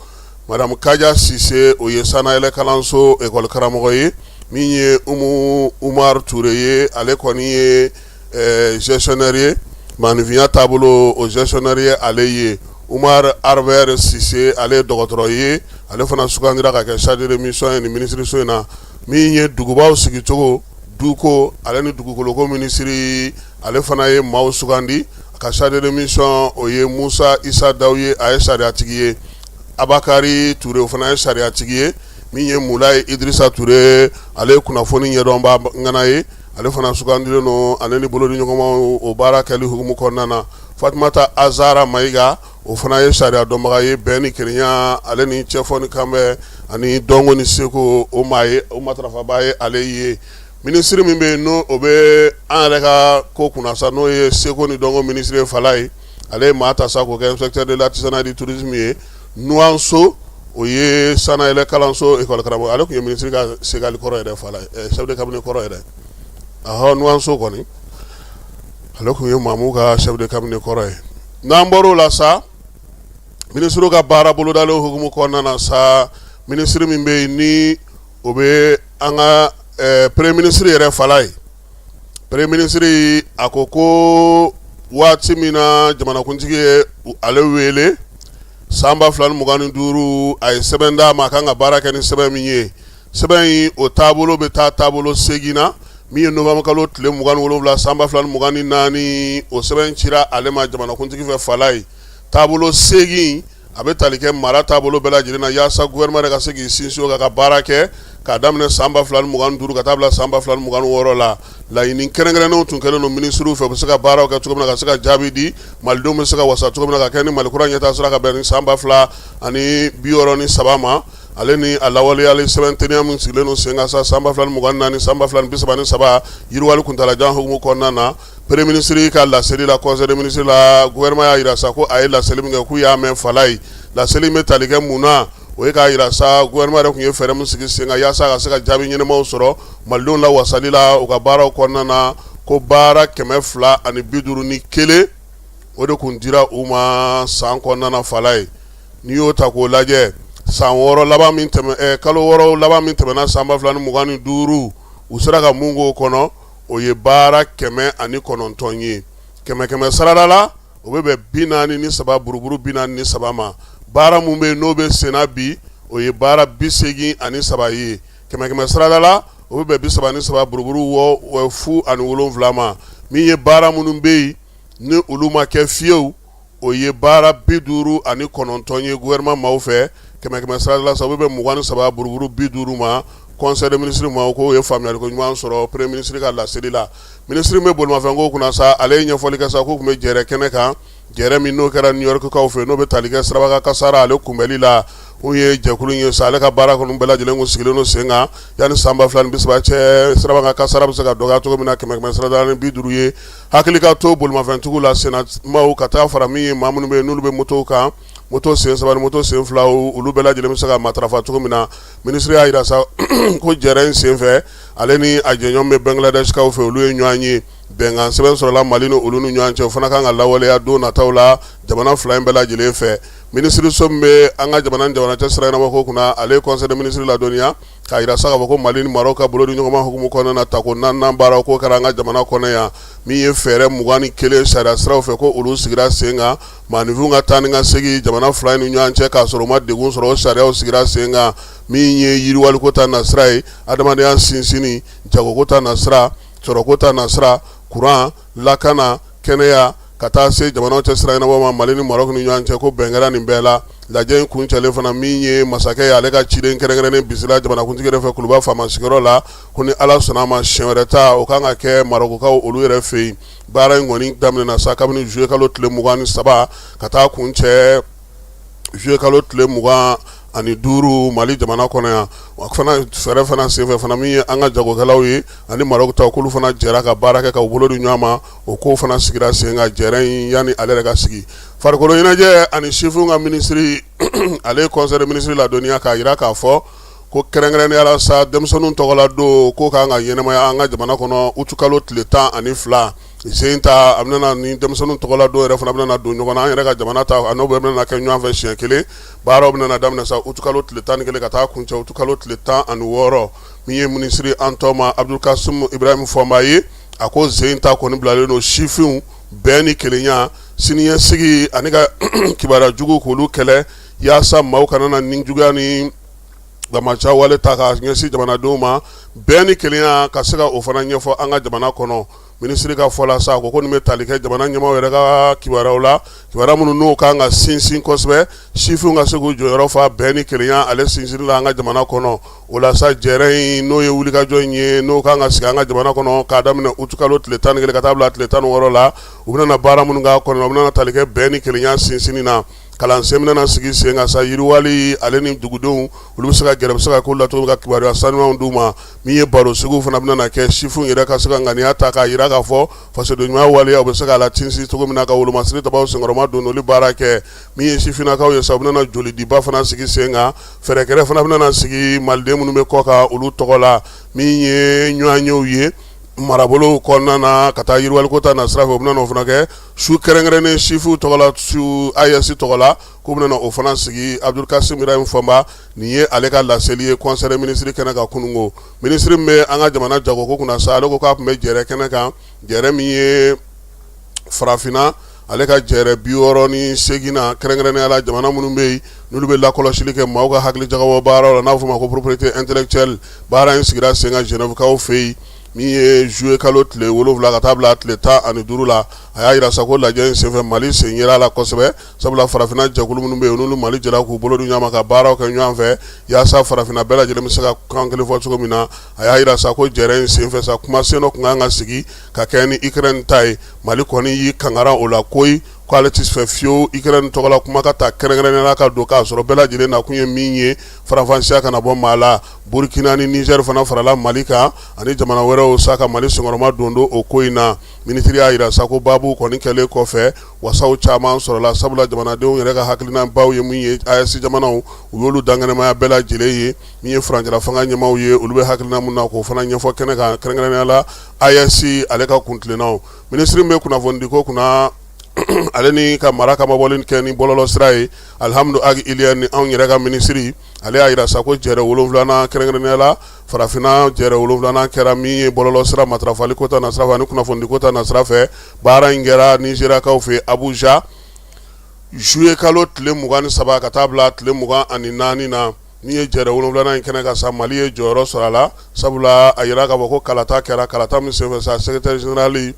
Madame Kaja Sise, o ye sannayɛlɛ kalanso école karamɔgɔ ye. Min ye Umu Umar Ture ye, ale kɔni ye gestionnaire ye, maaninfinya taabolo o gestionnaire ye ale ye. Umar Arbert Sise, ale ye dɔgɔtɔrɔ ye, ale fana sugandira ka kɛ chargé de mission ye nin minisiriso in na. Min ye dugubaw sigicogo, duko ale ni dugukoloko minisiri, ale fana ye maaw sugandi. A ka chargé de mission, o ye Musa Isa Daw ye, a ye sariyatigi ye. Abakari Ture, o fana ye sariyatigi ye. Min ye Mulayi Idirisa Ture, ale ye kunnafoni ɲɛdɔnba ŋana ye, ale fana sugandilen don ale ni bolodiɲɔgɔnmaw o baara kɛli hukumu kɔnɔna na. Fatumata Azara Mayiga, o fana ye sariya dɔnbaga ye, bɛn ni kelenya ale ni cɛfɔ ni kanbɛn ani dɔnko ni seko, o maa ye, o matarafabaa ye ale ye. Minisiri min bɛ yen n'o o bɛ an yɛrɛ ka ko kunna sa, n'o ye seko ni dɔnko minisiri ye Fala ye, ale ye maa ta sa k'o kɛ inspecteur de l'artisanat et du tourisme ye. Nuwanso, o ye sannayɛlɛ kalanso école karamɔgɔ, ale tun ye minisiri ka segali kɔrɔ yɛrɛ Fala ye, chef de cabinet kɔrɔ yɛrɛ. Ahɔ, Nuwanso kɔni, ale tun ye Mamu ka chef de cabinet kɔrɔ ye. N'an bɔr'o la sa, minisiriw ka baara bolodalen hukumu kɔnɔna na sa, minisiri min bɛ yen ni o bɛ an ka premier ministre yɛrɛ Fala ye, premier ministre a ko ko waati min na jamanakuntigi ye ale wele san 2025, a ye sɛbɛn d'a ma a kan ka baara kɛ ni sɛbɛn min ye. Sɛbɛn in, o taabolo bɛ taa taabolo 8 na. Min ye novembre kalo tile 27 san 2024, o sɛbɛn cira ale ma jamanakuntigi fɛ Fala ye. Taabolo 8. a bɛ tali kɛ mara taabolo bɛɛ lajɛlen na yaasa gouvernement yɛrɛ ka se k'i sinsin o kan ka baara kɛ k'a daminɛ san 2025 ka taa bila san 2026 la. Laɲini kɛrɛnkɛrɛnnenw tun kɛlen don minisiriw fɛ, u bɛ se ka baaraw kɛ cogo min na ka se ka jaabi di malidenw bɛ se ka wasa cogo min na ka kɛ ni Mali kura ɲɛtaa sira ka bɛn ni san 2063 ma. Ale ni a lawaleyali sɛbɛn teliya min sigilen don sen kan sa san 2024 san 2033 yiriwali kuntaalajan hukumu kɔnɔna na. Premier ministre ka laseli la conseil des ministres la, gouvernement y'a jira sa ko a ye laseli min kɛ k'u y'a mɛn falaye. Laseli bɛ tali kɛ mun na? O ye k'a jira sa gouvernement yɛrɛ tun ye fɛɛrɛ min sigi sen kan yaasa ka se ka jaabi ɲɛnamaw sɔrɔ malidenw lawasali la u ka baaraw kɔnɔna na, ko baara 251 o de tun dira u ma san kɔnɔna na falaye. N'i y'o ta k'o lajɛ, san 6 laban min tɛmɛ, kalo 6 laban min tɛmɛna san 2025, u sera ka mun k'o kɔnɔ? O ye baara 109 ye. Kɛmɛ kɛmɛ sarada la, o bɛ bɛn 43 buruburu 43 ma. Baara min bɛ yen n'o bɛ senna bi, o ye baara 83 ye. Kɛmɛ kɛmɛ sarada la, o bɛ bɛn 33 buruburu 0 07 ma. Min ye baara minnu bɛ yen ni olu ma kɛ fiyewu, o ye baara 59 ye gouvernement maaw fɛ. Kɛmɛ kɛmɛ sarada la sa, o bɛ bɛn 23 buruburu 50 ma. Conseil des ministres maaw k'o ye faamuyaliko ɲuman sɔrɔ premier ministre ka laseli la. Minisiri bɛ bolimafɛnko kunna sa, ale ye ɲɛfɔli kɛ sa k'u tun bɛ jɛrɛ kɛnɛ kan, jɛrɛ min n'o kɛra New York kaw fɛ, n'o bɛ tali kɛ sirabakan kasara ale kunbɛli la. U ye jɛkulu ye sa, ale ka baara kɔni bɛɛ lajɛlen kun sigilen don sen kan yanni san 2030 cɛ, sirabakan kasara bɛ se ka dɔgɔya cogo min na kɛmɛ kɛmɛ sarada ni 50 ye. Hakili ka to bolimafɛntigiw la, sennamaw, ka taa fara min ye maa minnu bɛ yen n'olu bɛ motow kan, moto sen 3 ni moto sen 2, olu bɛɛ lajɛlen bɛ se ka matarafa cogo min na. Minisiri y'a jira sa ko jɛrɛ in senfɛ, ale ni a jɛɲɔgɔn bɛ Bangladeshkaw fɛ, olu ye ɲɔgɔn ye. Bɛnkan sɛbɛn sɔrɔla Mali ni olu ni ɲɔgɔn cɛ, o fana kan ka lawaleya don nataw la jamana fila in bɛɛ lajɛlen fɛ. Minisiriso min bɛ an ka jamana ni jamana cɛ sira ɲɛnabɔko kunna, ale ye conseil des ministres ladɔnniya k'a jira sa k'a fɔ ko Mali ni Maroc ka bolodiɲɔgɔnma hukumu kɔnɔna na, tako naaninan baaraw ko kɛra an ka jamana kɔnɔ yan. Min ye fɛɛrɛ 21 sariya siraw fɛ ko olu sigira sen kan, maaninfinw ka taa ni ka segin jamana fila in ni ɲɔgɔn cɛ k'a sɔrɔ u ma degun sɔrɔ, o sariyaw sigira sen kan. Min ye yiriwaliko ta nasira ye, adamadenya sinsinni, jagoko ta nasira, sɔrɔko ta nasira, kuran, lakana, kɛnɛya, ka taa se jamanaw cɛ sira ɲɛnabɔ ma Mali ni Maroc ni ɲɔgɔn cɛ, ko bɛn kɛra nin bɛɛ la. Lajɛ in kuncɛlen fana, min ye masakɛ ye, ale ka ciden kɛrɛnkɛrɛnnen bisimila jamanakuntigi yɛrɛ fɛ Kuluba faama sigiyɔrɔ la, ko ni Ala sɔnna a ma, siɲɛ wɛrɛ ta o kan ka kɛ Marokukaw olu yɛrɛ fɛ yen. Baara in kɔni daminɛna sa kabini juillet kalo tile 23 ka taa kuncɛ juillet kalo tile 25 Mali jamana kɔnɔ yan. Wa fana fɛɛrɛ fana senfɛ fana, min ye an ka jagokɛlaw ye ani Maroc ta, k'olu fana jɛra ka baara kɛ ka u bolo di ɲɔgɔn ma. O ko fana sigira sen kan jɛrɛ in yanni ale yɛrɛ ka sigi. Farikolo ɲɛnajɛ ani sifinw ka minisiri, ale ye conseil des ministres ladɔnniya k'a jira k'a fɔ ko kɛrɛnkɛrɛnnenya la sa, denmisɛnninw tɔgɔla don ko kan ka ɲɛnamaya an ka jamana kɔnɔ uti kalo tile 12 sen ta. A bɛna ni denmisɛnninw tɔgɔla don yɛrɛ fana bɛna don ɲɔgɔn na, an yɛrɛ ka jamana ta a n'o bɛɛ bɛna kɛ ɲɔgɔn fɛ siɲɛ kelen. Baaraw bɛna daminɛ sa uti kalo tile 11 ka taa kuncɛ uti kalo tile 16. Min ye minisiri an tɔma Abdul Kasim Ibrahim Fɔnba ye, a ko sen ta kɔni bilalen don sifinw bɛn ni kelenya, siniɲɛsigi ani ka kibaruya jugu k'olu kɛlɛ, yaasa maaw kana na ni juguya ni banbaanci wale ta ka ɲɛsin jamanadenw ma, bɛn ni kelenya ka se ka o fana ɲɛfɔ an ka jamana kɔnɔ. Minisiri ka fɔ la sa, a ko ko nin bɛ tali kɛ jamana ɲɛmaaw yɛrɛ ka kibaruyaw la, kibaruya minnu n'o kan ka sinsin kosɛbɛ, sifinw ka se k'u jɔyɔrɔ fa bɛn ni kelenya ale sinsinni la an ka jamana kɔnɔ. O la sa, jɛrɛ in n'o ye wulikajɔ in ye, n'o kan ka sigi an ka jamana kɔnɔ k'a daminɛ uti kalo tile 11 ka taa bila tile 16 la, u bɛna baara minnu k'a kɔnɔ, u bɛna tali kɛ bɛn ni kelenya sinsinni na. Kalansen bɛna sigi sen kan sa yiriwali ale ni dugudenw olu bɛ se ka gɛrɛ, bɛ se ka ko la cogo ka kibaruya sanumanw d'u ma. Min ye baro sigiw fana bɛna kɛ, sifinw yɛrɛ ka se ka ŋaniya ta k'a jira k'a fɔ fasoden ɲuman waleya u bɛ se k'a latinsin cogo min na, ka wolomasiri tabaw senkɔrɔma don olu baara kɛ. Min ye sifinnakaw ye sa, u bɛna jolidiba fana sigi sen kan. Fɛɛrɛkɛrɛ fana bɛna sigi maliden minnu bɛ kɔ kan olu tɔgɔ la. Min ye ɲɔgɔnyew ye marabolo kɔnɔna na ka taa yiriwaliko ta na sira fɛ, u bɛna o fana kɛ su kɛrɛnkɛrɛnnen sifinw tɔgɔ la, su AES tɔgɔ la, k'u bɛna o fana sigi. Abdul Kasim Ibrahim Fɔnba, nin ye ale ka laseli ye conseil des ministres kɛnɛ kan kununko. Minisiri min bɛ an ka jamana jagoko kunna sa, ale ko k'a tun bɛ jɛrɛ kɛnɛ kan, jɛrɛ min ye farafinna ale ka jɛrɛ 68nan, kɛrɛnkɛrɛnnenya la jamana minnu bɛ yen n'olu bɛ lakɔlɔsili kɛ maaw ka hakili jagabɔ baaraw la, n'a bɛ f'o ma ko propriété intellectuelle. Baara in sigira sen kan Genève kaw fɛ yen, min ye juillet kalo tile 7 ka taa bila tile 15 la. A y'a jira sa ko lajɛ in senfɛ Mali sen yera a la kosɛbɛ, sabula farafinna jɛkulu minnu bɛ yen, n'olu Mali jɛra k'u bolo di ɲɔgɔn ma ka baaraw kɛ ɲɔgɔn fɛ yaasa farafinna bɛɛ lajɛlen bɛ se ka kan kelen fɔ cogo min na. A y'a jira sa ko jɛrɛ in senfɛ sa, kumasen dɔ tun kan ka sigi ka kɛ ni Ukraine ta ye. Mali kɔni y'i kangara o la koyi, ko ale tɛ fɛ fiyewu Ukraine tɔgɔ la kuma ka ta kɛrɛnkɛrɛnnenya la ka don, k'a sɔrɔ bɛɛ lajɛlen nakun ye min ye, faranfasiya kana bɔ maa la. Burkina ni Niger fana farala Mali kan ani jamana wɛrɛw sa ka Mali senkɔrɔma don o ko in na. Minisiri y'a jira sa ko baabu kɔni kɛlen kɔfɛ, wasaw caman sɔrɔla, sabula jamanadenw yɛrɛ ka hakilinabaw ye min ye, AES jamanaw u y'olu dankɛnɛmaya bɛɛ lajɛlen ye. Min ye furancɛla fanga ɲɛmaaw ye, olu bɛ hakilina min na k'o fana ɲɛfɔ kɛnɛ kan, kɛrɛnkɛrɛnnenya la AES ale ka kuntilennaw. Minisiri min bɛ kunnafonidiko kunna ale ni ka mara kamabɔli kɛ ni bɔlɔlɔ sira ye, Alihamudu Agi Iliyɛni, ni anw yɛrɛ ka minisiri, ale y'a jira sa ko jɛrɛ 7nan, kɛrɛnkɛrɛnnenya la farafinna jɛrɛ 7nan kɛra min ye bɔlɔlɔ sira matarafali ko ta nasira fɛ ani kunnafonidiko ta nasira fɛ. Baara in kɛra Nizeriyakaw fɛ Abuja juillet kalo tile 23 ka taa bila tile 24 na. Min ye jɛrɛ 7nan in kɛnɛ kan sa, Mali ye jɔyɔrɔ sɔrɔ a la, sabula a jira k'a fɔ ko kalata kɛra, kalata min senfɛ sa, secrétaire général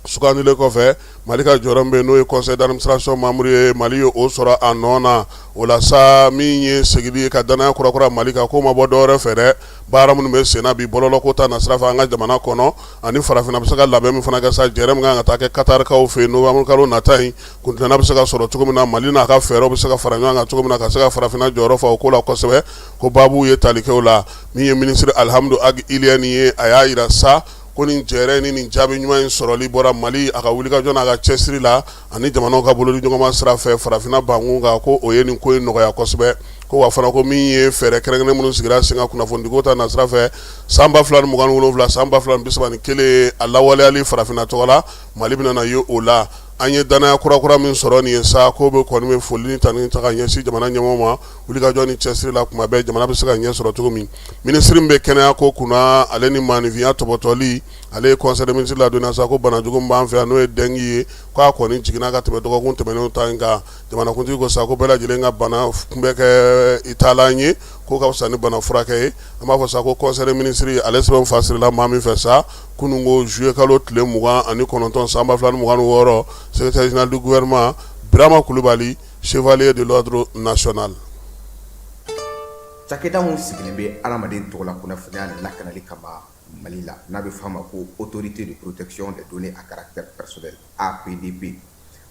sugandilen kɔfɛ, Mali ka jɔyɔrɔ min bɛ n'o ye conseil d'administration membre ye, Mali ye o sɔrɔ a nɔ na. O la sa, min ye segili ye ka danaya kurakura Mali kan, k'o ma bɔ dɔwɛrɛ fɛ dɛ, baara minnu bɛ senna bi bɔlɔlɔko ta nasira fɛ an ka jamana kɔnɔ ani farafinna bɛ se ka labɛn min fana kɛ sa, jɛrɛ min kan ka taa kɛ Katarikaw fɛ yen novembre kalo nata in, kuntilenna bɛ se ka sɔrɔ cogo min na, Mali n'a ka fɛɛrɛw bɛ se ka fara ɲɔgɔn kan cogo min na ka se ka farafinna jɔyɔrɔ fa o ko la kosɛbɛ, ko baabu ye tali kɛ o la. Min ye minisiri Alihamudu Agi Iliyɛni ye, a y'a jira sa ko nin jɛrɛ ni nin jaabi ɲuman in sɔrɔli bɔra Mali a ka wulikajɔ n'a ka cɛsiri la ani jamanaw ka bolodi ɲɔgɔnma sira fɛ farafinna bankun kan, ko o ye nin ko in nɔgɔya kosɛbɛ. Ko wa fana ko min ye fɛɛrɛ kɛrɛnkɛrɛn minnu sigira sen kan kunnafonidiko ta nasira fɛ san 2027 san 2031, a lawaleyali farafinna tɔgɔ la, Mali bɛna na ye o la. An ye danaya kurakura min sɔrɔ nin ye sa, k'o bɛ kɔni bɛ foli ni tanuni ta ka ɲɛsin jamana ɲɛmɔgɔw ma wulikajɔ ni cɛsiri la kuma bɛɛ, jamana bɛ se ka ɲɛ sɔrɔ cogo min. Minisiri min bɛ kɛnɛya ko kunna ale ni maaninfinya tɔpɔtɔli, ale ye conseil des ministres ladɔnniya sa ko banajugu min b'an fɛ yan n'o ye dengue ye, k'a kɔni jiginna ka tɛmɛ dɔgɔkun tɛmɛnenw ta in kan. Jamanakuntigi ko sa ko bɛɛ lajɛlen ka bana kunbɛ kɛ i taalan ye, k'o ka fisa ni bana furakɛ ye. An b'a fɔ sa ko conseil des ministres ale sɛbɛn fasirila maa min fɛ sa kunun ko juillet kalo tile 29 san 2026, secrétaire général du gouvernement Birama Kulubali, chevalier de l'ordre national. Cakɛda min sigilen bɛ hadamaden tɔgɔla kunnafoniya lakanali kama Mali la, n'a bɛ f'a ma ko autorité de protection des données à caractère personnel, APDP,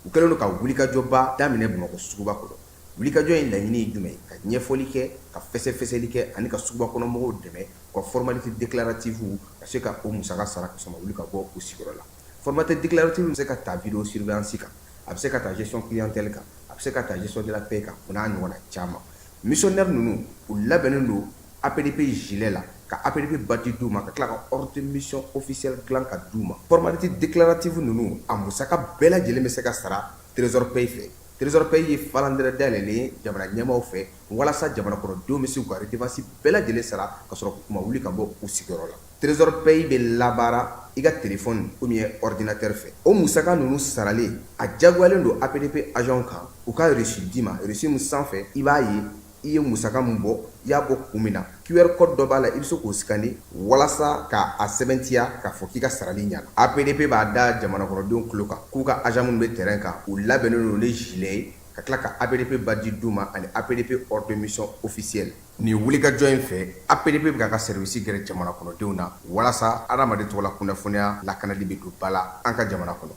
u kɛlen don ka wulikajɔba daminɛ Bamakɔ suguba kɔnɔ. Wulikajɔ in laɲini ye jumɛn ye? Ka ɲɛfɔli kɛ, ka fɛsɛfɛsɛli kɛ ani ka suguba kɔnɔ mɔgɔw dɛmɛ u ka formalité déclarative ka se ka o musaka sara ka sɔrɔ wuli ka bɔ u sigiyɔrɔ la. Formalité déclarative bɛ se ka ta vidéo surveillance kan, a bɛ se ka ta gestion clientèle kan, a bɛ se ka ta gestion de la paie kan, o n'a ɲɔgɔnna caman. Missionnaire ninnu, u labɛnnen don APDP gilet la, ka APDP badge d'u ma, ka tila ka ordre de mission officiel dilan ka d'u ma. Formalité déclarative ninnu, a musaka bɛɛ lajɛlen bɛ se ka sara Trésor Paye fɛ. Trésor Paye ye falandɛrɛ dayɛlɛlen ye jamana ɲɛmaaw fɛ walasa jamana kɔnɔdenw bɛ se k'u ka redevance bɛɛ lajɛlen sara ka sɔrɔ k'u ma wuli ka bɔ u sigiyɔrɔ la. Trésor Paye bɛ labaara i ka téléphone ou bien ordinateur fɛ. O musaka ninnu saralen, a diyagoyalen don APDP agent kan u ka reçu d'i ma, reçu min sanfɛ i b'a ye i ye musaka min bɔ, i y'a bɔ kun min na. QR code dɔ b'a la, i bɛ se k'o scanner walasa k'a sɛbɛntiya k'a fɔ k'i ka sarali ɲɛna. APDP b'a da jamana kɔnɔdenw tulo kan k'u ka agent minnu bɛ terrain kan, u labɛnnen don ni gilet ye, ka tila ka APDP badge d'u ma ani APDP ordre de mission officiel. Nin wulikajɔ in fɛ, APDP bɛ k'a ka service gɛrɛ jamana kɔnɔdenw na walasa hadamaden tɔgɔla kunnafoniya lakanali bɛ don ba la an ka jamana kɔnɔ.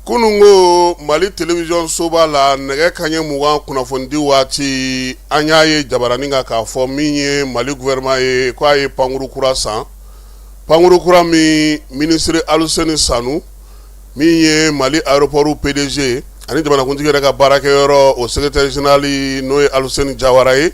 Kunun ko Mali télévision soba la, nɛgɛ kanɲɛ 20 kunnafonidi waati, an y'a ye jabaranin kan k'a fɔ min ye Mali gouvernement ye, k'a ye pankuru kura san, pankuru kura min minisiri Aluseni Sanu, min ye Mali aéroport PDG ani jamanakuntigi yɛrɛ ka baarakɛyɔrɔ o secrétaire général n'o ye Aluseni Jawara ye,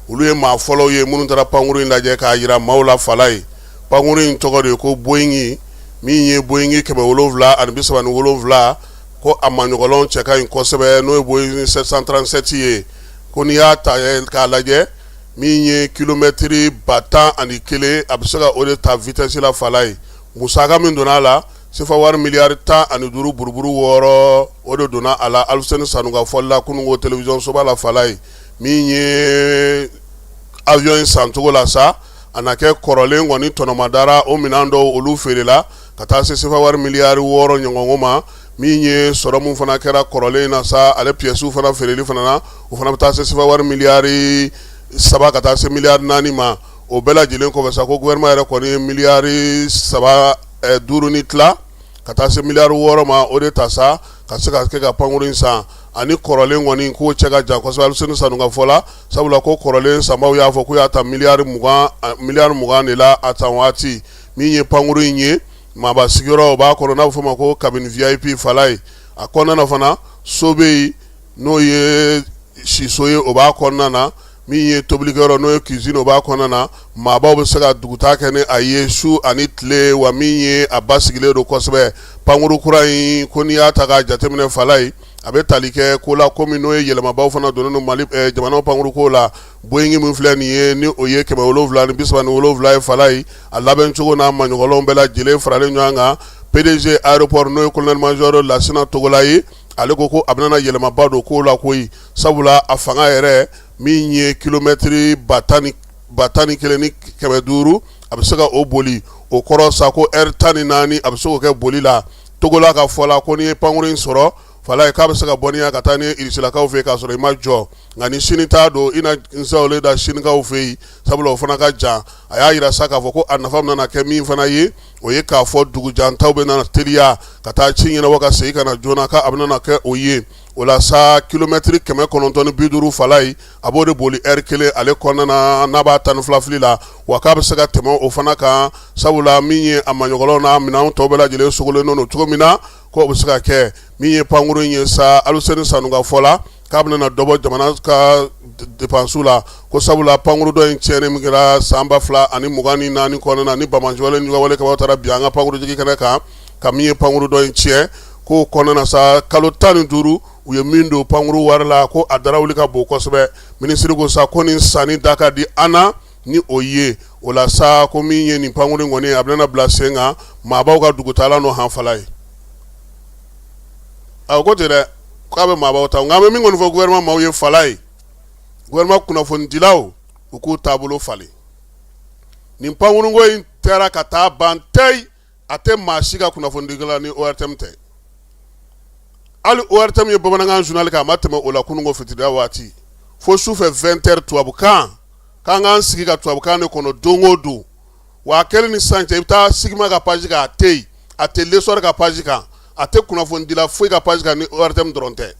olu ye maa fɔlɔw ye minnu taara pankuru in lajɛ k'a jira maaw la fala ye. Pankuru in tɔgɔ de ye ko Boeing, min ye Boeing 737, ko a maɲɔgɔnlɔn cɛ ka ɲi kosɛbɛ, n'o ye Boeing 737 ye. Ko n'i y'a ta k'a lajɛ, min ye kilomɛtiri 11,000, a bɛ se ka o de ta vitesse la Falaye. Musaka min donna a la, sefa wari miliyari 15 buruburu 6, o de donna a la. Aluseni Sanu ka fɔli la kununko télévision soba la Falaye, min ye avion in sancogo la sa, a na kɛ kɔrɔlen kɔni tɔnɔmadara, o minɛn dɔw olu feerela ka taa se sefa wari miliyari 6 ɲɔgɔnko ma. Min ye sɔrɔ min fana kɛra kɔrɔlen in na sa, ale pièces fana feereli fana na, o fana bɛ taa se sefa wari miliyari 3 ka taa se miliyari 4 ma. O bɛɛ lajɛlen kɔfɛ sa, ko gouvernement yɛrɛ kɔni ye miliyari 3 5 ni tila ka taa se miliyari 6 ma, o de ta sa ka se ka kɛ ka pankurun in san. Ani kɔrɔlen kɔni k'o cɛ ka jan kosɛbɛ, Aluseni Sanu ka fɔ la, sabula ko kɔrɔlen sanbaw y'a fɔ k'u y'a ta miliyari 20 de la a san waati. Min ye pankurun in ye, maaba sigiyɔrɔ o b'a kɔnɔ, n'a bɛ f'o ma ko cabine VIP Falaye. A kɔnɔna na fana, so bɛ yen, n'o ye siso ye, o b'a kɔnɔna na. Min ye tobilikɛyɔrɔ, n'o ye cuisine, o b'a kɔnɔna na. Maabaw bɛ se ka dugutaa kɛ ni a ye su ani tile, wa min ye a basigilen don kosɛbɛ. Pankurun kura in ko n'i y'a ta k'a jateminɛ Falaye, a bɛ tali kɛ ko la komi n'o ye yɛlɛmabaw fana donnen don Mali jamana pankurun ko la. Boeing min filɛ nin ye, ni o ye 737 ye Falaye, a labɛncogo n'a maɲɔgɔnw bɛɛ lajɛlen faralen ɲɔgɔn kan. PDG aéroport, n'o ye colonel major Lasina Togola ye, ale ko ko a bɛna yɛlɛmaba don ko la koyi, sabula a fanga yɛrɛ min ye kilomɛtiri 11,500, a bɛ se ka o boli. O kɔrɔ sa ko heure 14, a bɛ se k'o kɛ boli la. Togola ka fɔ la, ko n'i ye pankurun in sɔrɔ Falaye, k'a bɛ se ka bɔ n'i ye ka taa ni Irisilakaw fɛ yen k'a sɔrɔ i ma jɔ. Nka ni Sini ta don, i na n da Sinikaw fɛ yen, sabula o fana ka jan. A y'a jira sa k'a fɔ ko a nafa nana kɛ min fana ye, o ye k'a fɔ dugujantaw bɛ na teliya ka taa ci ɲɛnabɔ ka segin ka na joona, k'a bɛna kɛ o ye. O la sa, kilomɛtiri 950 Falaye, a b'o de boli heure kelen ale kɔnɔna na, n'a b'a 12 fili la, wa k'a bɛ se ka tɛmɛ o fana kan, sabula min ye a maɲɔgɔnw n'a minɛnw tɔw bɛɛ lajɛlen sogolen don cogo min na, k'o bɛ se ka kɛ. Min ye pankurun in ye sa, Aluseni Sanu ka fɔ la, k'a bɛna dɔ bɔ jamana ka dépense la, ko sabula pankurun dɔ in tiɲɛni min kɛra san 2024 kɔnɔna na, ni banbaanciwale ni wale kɛbaaw taara bin an ka pankurunjigin kɛnɛ kan ka min ye pankurun dɔ in tiɲɛ, k'o kɔnɔna na sa, kalo 15 u ye min don pankurun wari la, ko a darawuli ka bon kosɛbɛ. Minisiri ko sa ko nin sanni da ka di an na ni o ye. O la sa, ko min ye nin pankurun kɔni, a bɛna bila sen kan maabaw ka dugutaala n'o han Falaye. A ko ten dɛ, k'a bɛ maabaw ta. Nka an bɛ min kɔni fɔ gouvernement maaw ye Falaye, gouvernement kunnafonidilaw, u k'u taabolo falen. Nin pankurunko in taara ka taa ban tɛyi, a tɛ maa si ka kunnafonidikɛla ni ORTM tɛ. Hali ORTM ye bamanankan journal kɛ, a ma tɛmɛ o la kununko fitiriya waati fo sufɛ 20 heures tubabukan, k'an k'an sigi ka tubabukan de kɔnɔ don o don. Wa a kɛlen ni sisan cɛ, i bɛ taa Sigma ka page kan, a tɛ yen, a tɛ L'Essor ka page kan, a tɛ kunnafonidila foyi ka page kan ni ORTM dɔrɔn tɛ.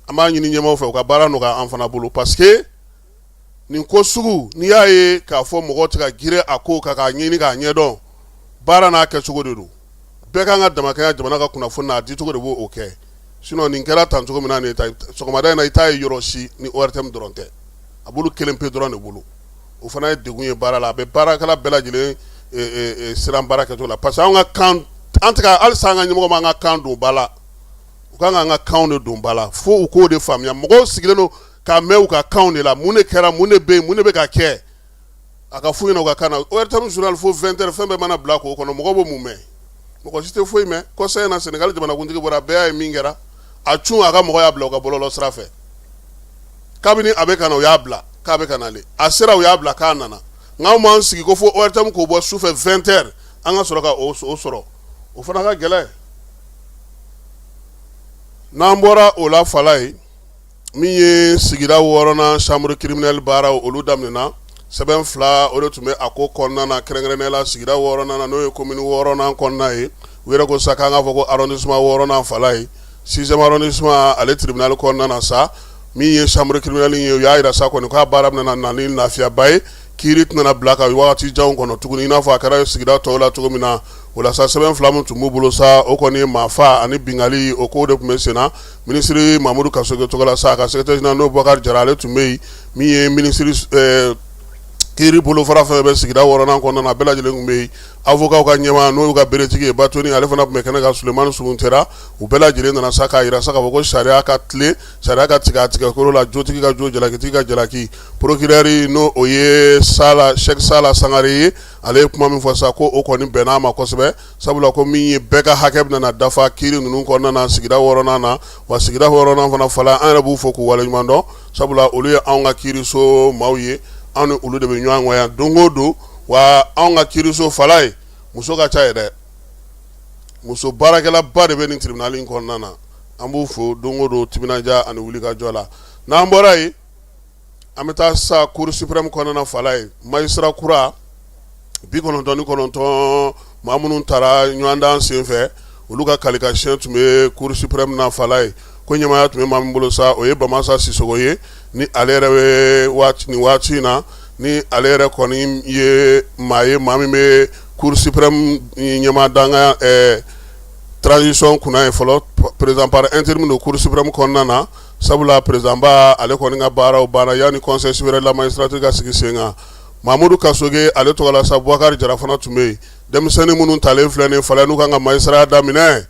An b'a ɲini ɲɛmaaw fɛ, u ka baara nɔgɔya an fana bolo, parce que nin ko sugu, n'i y'a ye k'a fɔ mɔgɔ tɛ ka girin a ko kan k'a ɲini k'a ɲɛdɔn, baara n'a kɛcogo de don. Bɛɛ kan ka damakɛnya jamana ka kunnafoni na, a dicogo de b'o kɛ. Sinon nin kɛra tan cogo min na nin sɔgɔmada in na, i t'a ye yɔrɔ si ni ORTM dɔrɔn tɛ. A b'olu kelen pe dɔrɔn de bolo. O fana ye degun ye baara la, a bɛ baarakɛla bɛɛ lajɛlen siran baara kɛcogo la, parce que an ka kan, an tɛ ka halisa an ka ɲɛmɔgɔ ma an ka kan don ba la. U kan k'an ka kanw de don ba la, fo u k'o de faamuya. Mɔgɔw sigilen don k'a mɛn u ka kanw de la. Mun de kɛra? Mun de bɛ yen? Mun de bɛ ka kɛ? A ka f'u ɲɛna u ka kan na. ORTM journal fo 20 heures, fɛn bɛɛ mana bila k'o kɔnɔ, mɔgɔw bɛ mun mɛn? Mɔgɔ si tɛ foyi mɛn. Kɔsa in na, Sénégal jamanakuntigi bɔra, bɛɛ y'a ye min kɛra. A cun a ka mɔgɔ y'a bila u ka bɔlɔlɔ sira fɛ. Kabini a bɛ ka na, u y'a bila k'a bɛ ka nalen. A sera, u y'a bila k'a nana. Nka anw m'an sigi ko fo ORTM k'o bɔ sufɛ 20 heures, an ka sɔrɔ ka o sɔrɔ, o fana ka gɛlɛn. N'an bɔra o la Falaye, min ye sigida wɔɔrɔnan chambre criminelle baaraw, olu daminɛna. Sɛbɛn fila o de tun bɛ a ko kɔnɔna na, kɛrɛnkɛrɛnnenya la sigida wɔɔrɔnan na, n'o ye commune wɔɔrɔnan kɔnɔna ye. U yɛrɛ ko sa k'an k'a fɔ ko arrondissement wɔɔrɔnan Falaye, sixième arrondissement, ale tribunal kɔnɔna na sa, min ye chambre criminelle ye, u y'a jira sa kɔni k'a baara bɛna na ni lafiyaba ye. Kiiri tɛna bila ka wagati janw kɔnɔ tuguni, i n'a fɔ a kɛra sigida tɔw la cogo min na. O la sa, sɛbɛn fila min tun b'u bolo sa, o kɔni ye maafa ani binkanni, o ko de tun bɛ sen na. Minisiri Mamudu Kasoge tɔgɔ la sa, a ka secrétaire général, n'o Bubakari Jara, ale tun bɛ yen. Min ye minisiri kiiriso Kiiri bolofara fɛn bɛ sigida wɔɔrɔnan kɔnɔna na, bɛɛ lajɛlen tun bɛ yen. Avocatw ka ɲɛmaa, n'o y'u ka beretigi ye, bâtonnier, ale fana tun bɛ kɛnɛ kan, Sulemani Suguntera. U bɛɛ lajɛlen nana sa k'a jira sa k'a fɔ ko sariya ka tilen, sariya ka tigɛ a tigɛkoro la, jotigi ka jo, jalakitigi ka jalaki. Procureur, n'o o ye Sala Sɛki Sala Sangare ye, ale ye kuma min fɔ sa, ko o kɔni bɛnna a ma kosɛbɛ, sabula ko min ye bɛɛ ka hakɛ bɛna dafa kiiri ninnu kɔnɔna na sigida wɔɔrɔnan na. Wa sigida wɔɔrɔnan fana fala, an yɛrɛ b'u fo k'u waleɲuman dɔn, sabula olu ye anw ka kiiriso maaw ye, anw ni olu de bɛ ɲɔgɔn kan yan don o don. Wa anw ka kiiriso fala ye, muso ka ca yɛrɛ, muso baarakɛlaba de bɛ nin tribunal in kɔnɔna na. An b'u fo don o don timinandiya ani wulikajɔ la. N'an bɔra yen, an bɛ taa sa cour suprême kɔnɔna fala ye. Magistrat kura 99, maa minnu taara ɲɔgɔndan senfɛ, olu ka kalikasiyɛn tun bɛ cour suprême na fala ye. Ko ɲɛmaaya tun bɛ maa min bolo sa, o ye Bamasa Sisoko ye, ni ale yɛrɛ bɛ nin waati in na, ni ale yɛrɛ kɔni ye maa ye, maa min bɛ cour suprême ɲɛmaa dankan transition kunna ye fɔlɔ, président par intérim don cour suprême kɔnɔna na, sabula président ba ale kɔni ka baaraw banna yanni conseil supérieur de la magistrature ka sigi sen kan. Mamudu Kasoge, ale tɔgɔ la sa, Bubakari Jara fana tun bɛ yen. Denmisɛnnin minnu talen filɛ nin fala, n'u kan ka magistrat daminɛ,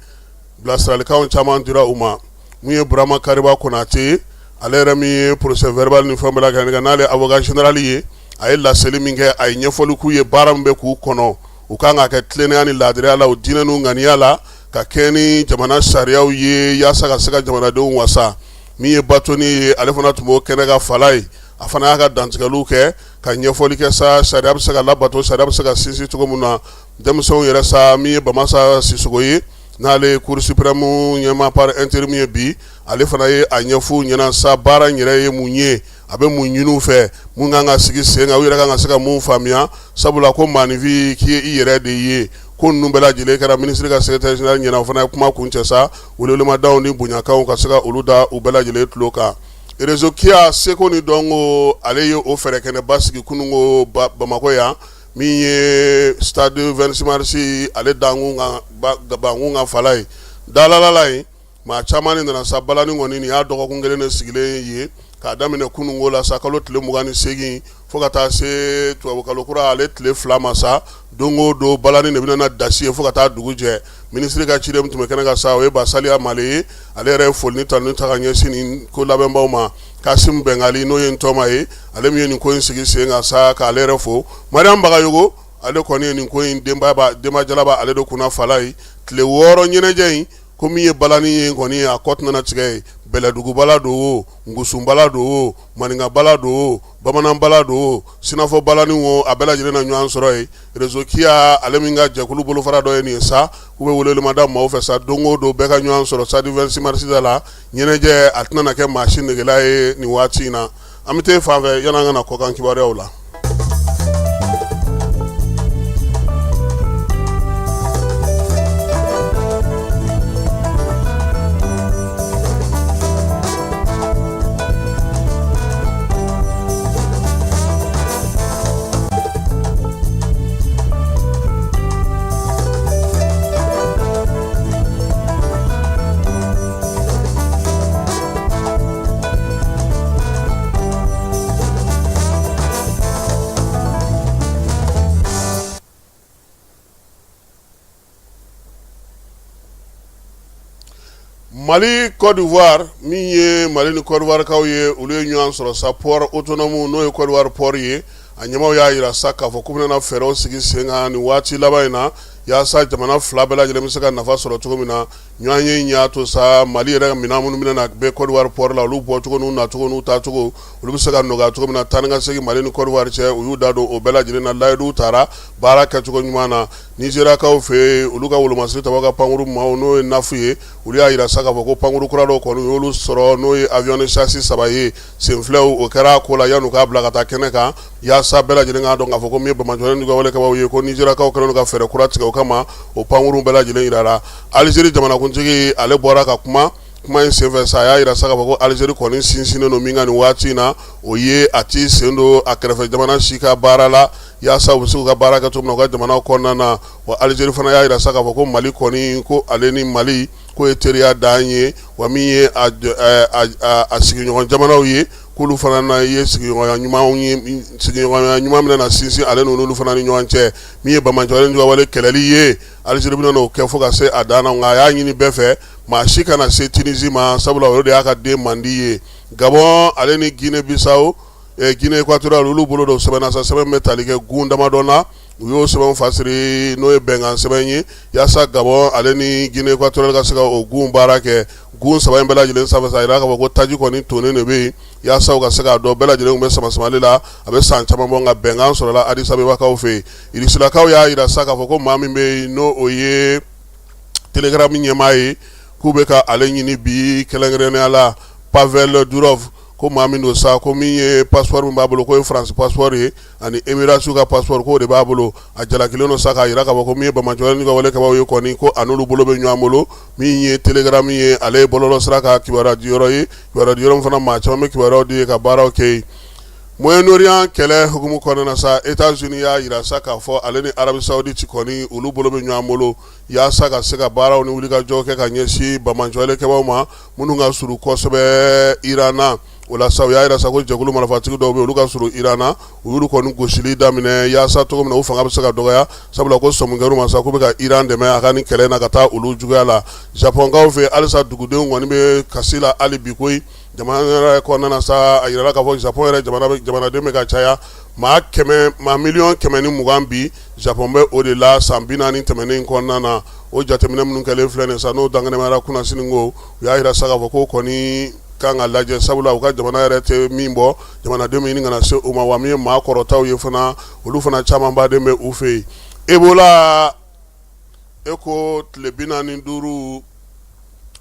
bilasiralikanw caman dira u ma. Mun ye Burama Kariba Konate ye, ale yɛrɛ min ye procès verbal ni fɛn bɛɛ lajɛlen kɛ, n'ale avocat général ye, a ye laseli min kɛ, a ye ɲɛfɔli k'u ye baara min bɛ k'u kɔnɔ, u kan ka kɛ tilennenya ni laadiriya la, u diinɛ n'u ŋaniya la, ka kɛ ni jamana sariyaw ye, yaasa ka se ka jamanadenw wasa. Min ye bâtonnier ye, ale fana tun b'o kɛnɛ kan fala ye. A fana y'a ka dantigɛliw kɛ ka ɲɛfɔli kɛ sa, sariya bɛ se ka labato, sariya bɛ se ka sinsin cogo min na. Denmisɛnw yɛrɛ sa, min ye Bamasa Sisoko ye, n'ale ye cour suprême ɲɛmaa par intérim ye bi, ale fana ye a ɲɛfɔ u ɲɛna sa, baara in yɛrɛ ye mun ye, a bɛ mun ɲini u fɛ, mun kan ka sigi sen kan, u yɛrɛ kan ka se ka mun faamuya, sabula ko maaninfin k'i ye i yɛrɛ de ye. Ko ninnu bɛɛ lajɛlen kɛra minisiri ka secrétaire général ɲɛna. O fana ye kuma kuncɛ sa, welewelemadaw ni bonyakanw ka se ka olu da u bɛɛ lajɛlen tulo kan. Réseau KIA seko ni dɔnko, ale ye o fɛɛrɛ kɛnɛba sigi kununko Bamakɔ yan, min ye stade 26 mars, ale dankun kan, bankun kan fala ye, dalalala ye. Maa caman de nana sa. Balani kɔni, nin y'a dɔgɔkun kelen de sigilen ye, k'a daminɛ kununko la sa, kalo tile 28, fo ka taa se tubabukalo kura ale tile 2 ma sa. Don o don balani de bɛna dasi ye fo ka taa dugu jɛ. Minisiri ka ciden min tun bɛ kɛnɛ kan sa, o ye Basaliya Male ye. Ale yɛrɛ ye foli ni tanuni ta ka ɲɛsin nin ko labɛnbaw ma. Kasim Bɛngali, n'o ye Ntɔma ye, ale min ye nin ko in sigi sen kan sa, k'ale yɛrɛ fo. Mariam Bagayogo, ale kɔni ye nin ko in denba jalaba, ale de kunna fala ye. Tile 6 ɲɛnajɛ in ko min ye balani ye kɔni, a kɔ tɛna tigɛ ye. Bɛlɛdugubala don o, ngusunbala don o, maninkabala don o, bamananbala don o, sinafɔ balani o, a bɛɛ lajɛlen na ɲɔgɔn sɔrɔ yen. Réseau KIA, ale min ka jɛkulu bolofara dɔ ye nin ye sa, k'u bɛ welewelemada maaw fɛ sa, don o don bɛɛ ka ɲɔgɔn sɔrɔ stade 26 mars da la. Ɲɛnajɛ a tɛna na kɛ maa si negela ye nin waati in na. An bɛ taa fan fɛ yanni an ka na kɔkan kibaruyaw la. Mali Côte d'Ivoire, min ye Mali ni Côte d'Ivoirekaw ye, olu ye ɲɔgɔn sɔrɔ sa port autonome, n'o ye Côte d'Ivoire port ye. A ɲɛmaaw y'a jira sa k'a fɔ k'u bɛna fɛɛrɛw sigi sen kan nin waati laban in na, yaasa jamana fila bɛɛ lajɛlen bɛ se ka nafa sɔrɔ cogo min na. Ɲɔgɔn ye in y'a to sa, Mali yɛrɛ ka minɛn minnu bɛna bɛ Côte d'Ivoire port la, olu bɔcogo n'u nacogo n'u taacogo, olu bɛ se ka nɔgɔya cogo min na taa ni ka segin Mali ni Côte d'Ivoire cɛ. U y'u da don o bɛɛ lajɛlen na, layiduw tara baara kɛcogo ɲuman na. Nizeriyakaw fɛ yen, olu ka wolomasiri tabaw ka pankuru maaw, n'o ye NAF ye, olu y'a jira sa k'a fɔ ko pankuru kura dɔw kɔni u y'olu sɔrɔ, n'o ye avion de chasse 3 ye, senfilaw. O kɛra a ko la yanni u k'a bila ka taa kɛnɛ kan, yaasa bɛɛ lajɛlen k'a dɔn k'a fɔ ko min ye banbaanciwale ni juguwalekɛbaw ye, ko Nizeriyakaw kɛlen don ka fɛɛrɛ kura tigɛ o kama. O pankuru bɛɛ lajɛlen jirara. Alizeri jamanakuntigi, ale bɔra ka kuma. Kuma in senfɛ sa, a y'a jira sa k'a fɔ ko Alizeri kɔni sinsinnen don min kan nin waati in na, o ye a t'i sen don a kɛrɛfɛ jamana si ka baara la, yaasa u bɛ se k'u ka baara kɛ cogo min na u ka jamana kɔnɔna na. Wa Alizeri fana y'a jira sa k'a fɔ ko Mali kɔni, ko ale ni Mali ko ye teriya dan ye, wa min ye a sigiɲɔgɔn jamanaw ye, k'olu fana na ye sigiɲɔgɔnya ɲuman ye, sigiɲɔgɔnya ɲuman bɛna na sinsin ale n'olu fana ni ɲɔgɔn cɛ. Min ye banbaanciwale ni juguya wale kɛlɛli ye, Alizeri bɛna n'o kɛ fo ka se a dan na, nka a y'a ɲini bɛɛ fɛ, maa si kana se Tunisie ma, sabula o de y'a ka den mandi ye. Gabon ale ni Guinée Bissau, Guinée Équatoriale, olu bolo don sɛbɛn na sa, sɛbɛn bɛ tali kɛ gun damadɔ na. U y'o sɛbɛn fasiri, n'o ye bɛnkan sɛbɛn ye, yaasa Gabon ale ni Guinée Équatoriale ka se ka o gun baara kɛ. Gun saba in bɛɛ lajɛlen sanfɛ sa, a jira k'a fɔ ko taji kɔni tonnen de bɛ yen, yaasa u ka se k'a dɔn. Bɛɛ lajɛlen bɛ sama samali la, a bɛ san caman bɔ, nka bɛnkan sɔrɔla Addis Abebakaw fɛ yen. Irisilakaw y'a jira sa k'a fɔ ko maa min bɛ yen, n'o o ye Telegram ɲɛmaa ye, k'u bɛ ka ale ɲini bi, kɛrɛnkɛrɛnnenya la Pavel Durov, ko maa min don sa, ko min ye passeport min b'a bolo, k'o ye France passeport ye ani Emirates ka passeport, k'o de b'a bolo. A jalakilen don sa k'a jira k'a fɔ ko min ye banbaanciwale ni ka wale kɛbaaw ye kɔni, ko a n'olu bolo bɛ ɲɔgɔn bolo. Min ye Telegram ye, ale ye bɔlɔlɔ sira ka kibaruya diyɔrɔ ye, kibaruya diyɔrɔ min fana maa caman bɛ kibaruyaw di ka baaraw kɛ yen. Moyen-Orient kɛlɛ hukumu kɔnɔna na sa, États-Unis y'a jira sa k'a fɔ ale ni Arabie Saoudite kɔni, olu bolo bɛ ɲɔgɔn bolo yaasa ka se ka baaraw ni wulikajɔ kɛ ka ɲɛsin banbaanciwale kɛbaaw ma minnu ka surun kosɛbɛ Iran na. O la sa, u y'a jira sa ko jɛkulu marifatigi dɔw bɛ olu ka surun Iran na, u y'olu kɔni gosili daminɛ yaasa cogo min na u fanga bɛ se ka dɔgɔya, sabula ko sɔmi kɛr'u ma sa k'u bɛ ka Iran dɛmɛ a ka nin kɛlɛ na ka taa olu juguya la. Japɔnkaw fɛ halisa, dugudenw kɔni bɛ kasi la hali bi koyi. Jamana yɛrɛ kɔnɔna na sa, a jirala k'a fɔ Japon yɛrɛ jamanaden bɛ ka caya, maa kɛmɛ, maa 120 miliyɔn bi, Japon bɛ o de la san 40 tɛmɛnen kɔnɔna na. O jateminɛ minnu kɛlen filɛ nin sa, n'o dankɛnɛmayara kunnasini ko, u y'a jira sa k'a fɔ ko kɔni kan ka lajɛ, sabula u ka jamana yɛrɛ tɛ min bɔ, jamanaden bɛ ɲini ka na se u ma. Wa min ye maa kɔrɔtaw ye fana, olu fana camanba den bɛ u fɛ yen. Ebola e ko tile 45,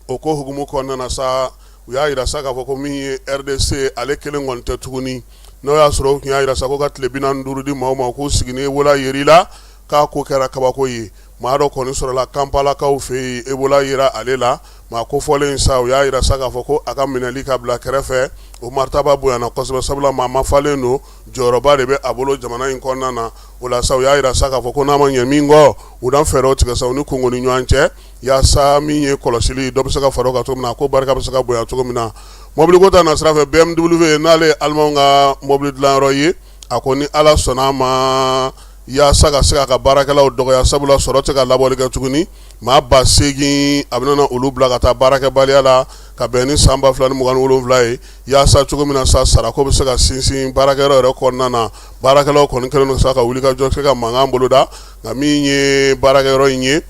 o ko hukumu kɔnɔna na sa, u y'a jira sa k'a fɔ ko min ye RDC, ale kelen kɔni tɛ tuguni. N'o y'a sɔrɔ u tun y'a jira sa ko ka tile 45 di maaw ma k'u sigi ni Ebola yer'i la, k'a ko kɛra kabako ye. Maa dɔ kɔni sɔrɔla Kampalakaw fɛ yen, Ebola yera ale la. Maa kofɔlen sa, u y'a jira sa k'a fɔ ko a ka minɛli ka bila kɛrɛfɛ, o maritaba bonyana kosɛbɛ, sabula maa mafalen don, jɔyɔrɔba de bɛ a bolo jamana in kɔnɔna na. O la sa, u y'a jira sa k'a fɔ ko n'a ma ɲɛ min kɔ, u na fɛɛrɛw tigɛ sa u ni Kongo ni ɲɔgɔn cɛ, yaasa min ye kɔlɔsili dɔ bɛ se ka fara o kan cogo min na, ko barika bɛ se ka bonya cogo min na. Mɔbiliko ta nasira fɛ, BMW, n'ale ye Alimanw ka mɔbili dilanyɔrɔ ye, a ko ni Ala sɔnna a ma, yaasa ka se k'a ka baarakɛlaw dɔgɔya, sabula sɔrɔ tɛ ka labɔli kɛ tuguni, maa 8000, a bɛna olu bila ka taa baarakɛbaliya la ka bɛn ni san 2027 ye, yaasa cogo min na sa, sarako bɛ se ka sinsin baarakɛyɔrɔ yɛrɛ kɔnɔna na. Baarakɛlaw kɔni kɛlen don sa ka wulikajɔ kɛ ka mankan boloda, nka min ye baarakɛyɔrɔ in ye,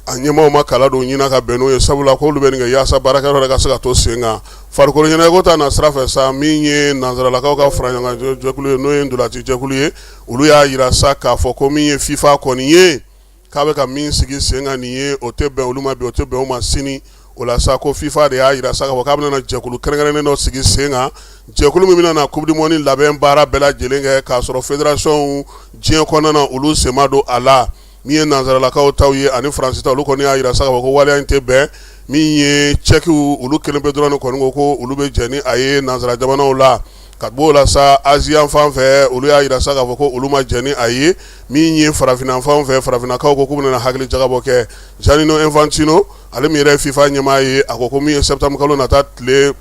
a ɲɛmaaw ma kala don ɲin ka bɛn n'o ye, sabula k'olu bɛ nin kɛ yaasa baarakɛyɔrɔ yɛrɛ ka se ka to sen kan. Farikolo ɲɛnajɛko ta na sira fɛ sa, min ye nansaralakaw ka faraɲɔgɔnkan jɛkulu ye, n'o ye ntolaci jɛkulu ye, olu y'a jira sa k'a fɔ ko min ye FIFA kɔni ye, k'a bɛ ka min sigi sen kan nin ye, o tɛ bɛn olu ma bi, o tɛ bɛn u ma sini. O la sa, ko FIFA de y'a jira sa k'a fɔ k'a bɛna jɛkulu kɛrɛnkɛrɛnnen dɔ sigi sen kan, jɛkulu min bɛna na coupe du monde labɛn baara bɛɛ lajɛlen kɛ k'a sɔrɔ fédération diɲɛ kɔnɔna na, olu sen ma don a la. Min ye nansaralakaw taw ye ani Faransi ta, olu kɔni y'a jira sa k'a fɔ ko waleya in tɛ bɛn. Min ye Tchèque, olu kelen pe dɔrɔn kɔni ko ko olu bɛ jɛn ni a ye nansara jamanaw la. Ka b'o la sa, Asie fan fɛ, olu y'a jira sa k'a fɔ ko olu ma jɛn ni a ye. Min ye farafinna fan fɛ, farafinnakaw ko k'u bɛna hakili jagabɔ kɛ. Gianni Infantino, ale min yɛrɛ ye FIFA ɲɛmaa ye, a ko ko min ye septembre kalo nata tile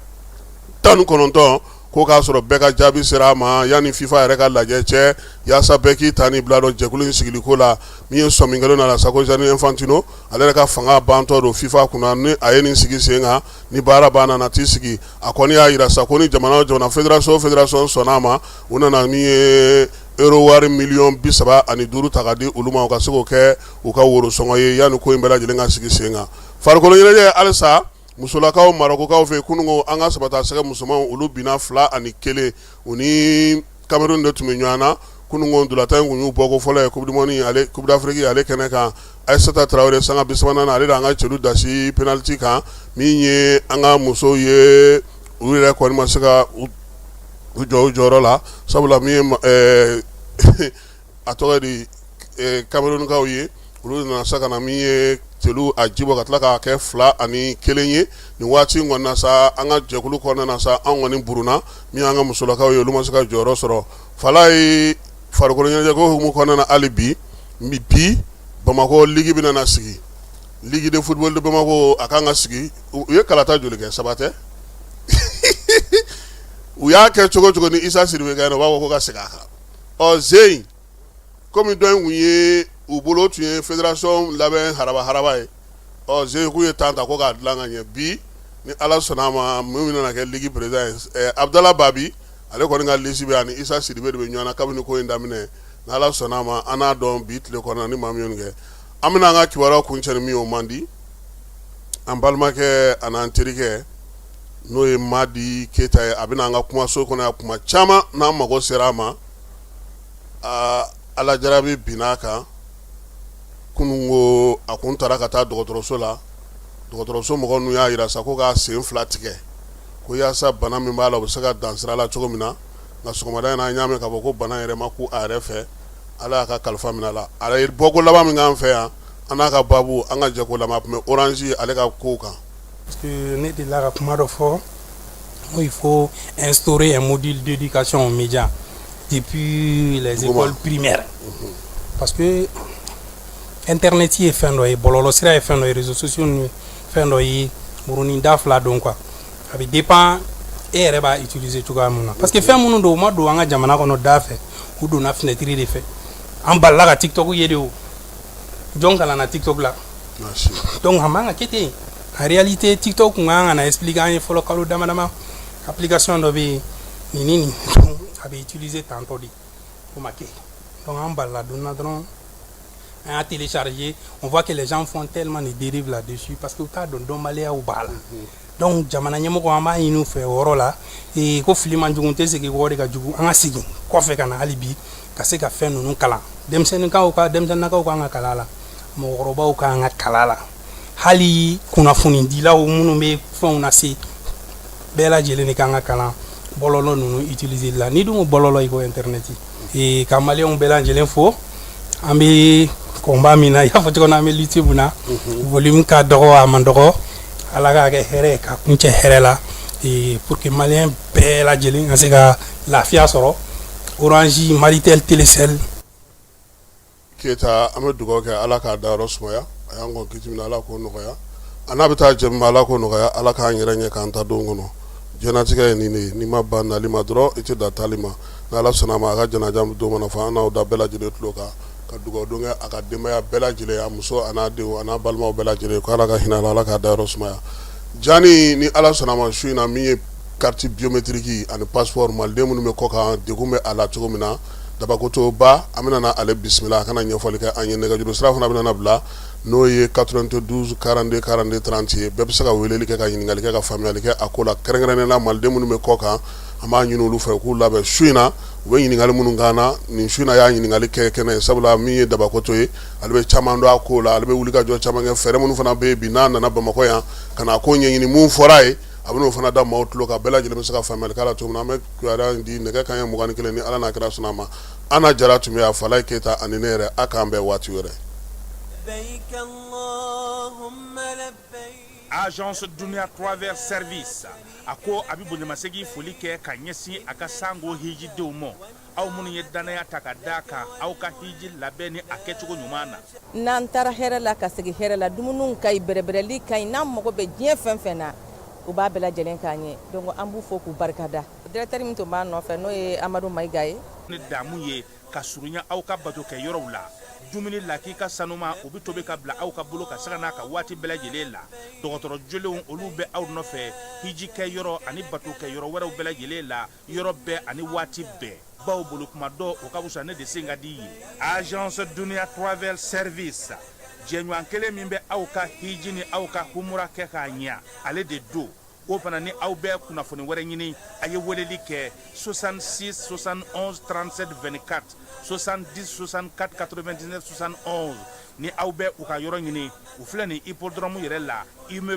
19, ko k'a sɔrɔ bɛɛ ka jaabi sera a ma yanni FIFA yɛrɛ ka lajɛ cɛ, yaasa bɛɛ k'i ta ni bila dɔn jɛkulu in sigiliko la. Min ye sɔmi kɛlen na sa, ko Gianni Infantino, ale yɛrɛ ka fanga bantɔ don FIFA kunna ni a ye nin sigi sen kan. Ni baara banna, na t'i sigi. A kɔni y'a jira sa ko ni jamana o jamana, fédération o fédération sɔnna a ma, u nana min ye euro wari 35 miliyɔn ta ka di olu ma, u ka se k'o kɛ u ka worosɔngɔ ye yanni ko in bɛɛ lajɛlen ka sigi sen kan. Farikolo ɲɛnajɛ halisa, musolakaw Marɔkukaw fɛ kunun ko an ka sabata sɛgɛ musomanw, olu binna 2-1. U ni Cameroun de tun bɛ ɲɔgɔn na kunun ko. Ntolatan in tun y'u bɔko fɔlɔ ye coupe du monde ale, coupe d'Afrique ale kɛnɛ kan. Aïssata Traoré, sanga 30nan na, ale de an ka cɛlu dasi penalty kan. Min ye an ka musow ye, u yɛrɛ kɔni ma se ka u jɔ u jɔyɔrɔ la, sabula min ye a tɔgɔ di, Camerounkaw ye, olu nana sa ka na min ye cɛlu a jibɔ ka tila k'a kɛ 2-1 ye. Nin waati in kɔnɔna sa, an ka jɛkulu kɔnɔna na sa, an kɔni buruna. Min y'an ka musolakaw ye, olu ma se ka jɔyɔrɔ sɔrɔ. Fala ye farikolo ɲɛnajɛ ko hukumu kɔnɔna na hali bi, bi Bamakɔ ligue bɛna na sigi, ligue de football de Bamakɔ, a kan ka sigi. U ye kalata joli kɛ? Saba tɛ? U y'a kɛ cogo cogo ni Isa Sidibe ka u b'a fɔ ko ka segin a kan. Ɔ ze komi dɔ in tun ye u bolo tun ye fédération labɛn haraba haraba ye. Ɔ ze k'u ye temps ta ko k'a dilan ka ɲɛ. Bi ni Ala sɔnna a ma, min bɛna kɛ ligue président ye, Abudala Babi, ale kɔni ka liste bɛ, ani Isa Sidibe de bɛ ɲɔgɔn na kabini ko in daminɛ. Ni Ala sɔnna a ma, an n'a dɔn bi tile kɔnɔ ni maa min ye nin kɛ. An bɛna an ka kibaruya kuncɛ ni min ye, o man di an balimakɛ an'an terikɛ, n'o ye Madi Keyita ye. A bɛna an ka kumaso kɔnɔ yan kuma caman n'an mago sera a ma. Aa, Ala jarabi binna a kan kunun ko a kun taara ka taa dɔgɔtɔrɔso la. Dɔgɔtɔrɔso mɔgɔ ninnu y'a jira sa ko k'a sen fila tigɛ ko yaasa bana min b'a la, o bɛ se ka dan sira la cogo min na. Nka sɔgɔmada in na, an y'a mɛn k'a fɔ ko bana yɛrɛ ma ku a yɛrɛ fɛ, Ala y'a ka kalifa minɛ a la. A ye bɔko laban min k'an fɛ yan, an n'a ka baabu, an ka jɛ k'o lamɛn. A tun bɛ Orange ale ka kow kan. Parce que ne delila ka kuma dɔ fɔ ko il faut instaurer un module d'éducation aux médias depuis les écoles primaires, parce que internet ye fɛn dɔ ye, bɔlɔlɔsira ye fɛn dɔ ye, réseaux sociaux ninnu ye fɛn dɔ ye, murunin da fila don quoi. A bɛ dépend e yɛrɛ b'a utiliser cogoya mun na, parce que fɛn minnu don, u ma don an ka jamana kɔnɔ da fɛ, u donna fenêtre de fɛ. An balila ka TikTok ye de. O jɔn kalanna TikTok la? Donc a man ka kɛ ten. En réalité, TikTok kun kan ka na expliquer an ye fɔlɔ kalo dama dama, application dɔ bɛ yen, nin ni nin, a bɛ utiliser tantɔ de. O ma kɛ. Donc an balila don na dɔrɔn, an y'a télécharger, on voit que les gens font tellement de dérives là-dessus parce que u t'a dɔn, dɔnbaliyaw b'a la. Donc jamana ɲɛmɔgɔ, an b'a ɲini u fɛ o yɔrɔ la ko fili man jugu tɛ segin kɔ de ka jugu. An ka segin kɔfɛ ka na hali bi ka se ka fɛn ninnu kalan denmisɛnninkaw ka, denmisɛnninnakaw kan ka kalan a la, mɔgɔkɔrɔbaw kan ka kalan a la, hali kunnafonidilaw minnu bɛ fɛnw lase, bɛɛ lajɛlen de kan ka kalan bɔlɔlɔ ninnu utiliser la. N'i dun ko bɔlɔlɔ, i ko internet. Ka maliyɛnw bɛɛ lajɛlen fo. An bɛ combat min na, i y'a fɔ cogo min na, an bɛ lutte mun na, volume ka dɔgɔ, a man dɔgɔ, Ala k'a kɛ hɛrɛ ye ka kuncɛ hɛrɛ la, pour que maliyɛn bɛɛ lajɛlen ka se ka lafiya sɔrɔ. Orange, Malitel, Telecel. Keyita, an bɛ dugawu kɛ, Ala k'a dayɔrɔ sumaya. A y'an kɔn kiti min na, Ala k'o nɔgɔya. A n'a bɛ taa jɛ min ma, Ala k'o nɔgɔya. Ala k'an yɛrɛ ɲɛ k'an ta don kɔnɔ. Diɲɛlatigɛ ye nin de ye, n'i ma ban nali ma dɔrɔn, i tɛ dan taali ma. N'Ala sɔnna a ma, a ka janaja don mana fɔ, an n'aw da bɛɛ lajɛlen tulo kan ka dugawu don kɛ a ka denbaya bɛɛ lajɛlen, a muso a n'a denw a n'a balimaw bɛɛ lajɛlen, ko Ala ka hinɛ a la, Ala k'a dayɔrɔ sumaya. Jani ni Ala sɔnna a ma, su in na, min ye carte biométrique ani passeport, maliden minnu bɛ kɔ kan, degun bɛ a la cogo min na, Dabakotoba, an bɛna na ale bisimila a kana ɲɛfɔli kɛ an ye. Nɛgɛjuru sira fana bɛna bila, n'o ye 92 42 42 30 ye. Bɛɛ bɛ se ka weleli kɛ ka ɲininkali kɛ ka faamuyali kɛ a ko la, kɛrɛnkɛrɛnnen na maliden minnu bɛ kɔ kan. An b'a ɲini olu fɛ u k'u labɛn su in na, u bɛ ɲininkali minnu k'an na nin su in na, y'a ɲininkali kɛ kɛnɛ ye, sabula min ye Dabakoto ye, ale bɛ caman dɔn a ko la, ale bɛ wuli ka jɔ caman kɛ. Fɛɛrɛ minnu fana bɛ yen bi, n'a nana Bamakɔ yan ka na a ko ɲɛɲini, mun fɔra a ye, a bɛn'o fana da maaw tulo kan, bɛɛ lajɛlen bɛ se ka faamuyali k'a la cogo min na. An bɛ kibaruya in di nɛgɛ kanɲɛ 21. Ni Ala n'a kira sɔnna a ma, Ana Jara tun bɛ yan, Falaye Keyita ani ne yɛrɛ. A k'an bɛn waati wɛrɛ. Agence Dunia Travel Service a ko a bɛ bonyamasegin foli kɛ ka ɲɛsin a ka sango hijidenw ma, aw minnu ye dannaya ta ka da kan aw ka hiji labɛn ni a kɛcogo ɲuman na. N'an taara hɛrɛ la ka segin hɛrɛ la, dumuniw ka ɲi, bɛrɛbɛrɛli ka ɲi, n'an mago bɛ diɲɛ fɛn fɛn na, u b'a bɛɛ lajɛlen k'an ye. Donc an b'u fo k'u barikada. Directeur min tun b'an nɔfɛ, n'o ye Amadu Mayiga ye. Ni damu ye ka surunya aw ka bato kɛ yɔrɔw la, dumuni lakika sanuma, u bɛ tobi ka bila aw ka bolo ka sanga n'a ka waati bɛɛ lajɛlen la. Dɔgɔtɔrɔ jolenw, olu bɛ aw nɔfɛ hiji kɛ yɔrɔ ani bato kɛ yɔrɔ wɛrɛw bɛɛ lajɛlen la, yɔrɔ bɛɛ ani waati bɛɛ, baw bolo kuma dɔ o ka fisa ne de sen ka di ye. Agence Dunia Travel Service, jɛɲɔgɔn kelen min bɛ aw ka hiji ni aw ka humura kɛ k'a ɲɛ, ale de don. O fana ni aw bɛ kunnafoni wɛrɛ ɲini, a ye weleli kɛ 66 71 37 24, 70 64 99 71. Ni aw bɛ u ka yɔrɔ ɲini, u filɛ nin hippodrome yɛrɛ la, immeuble.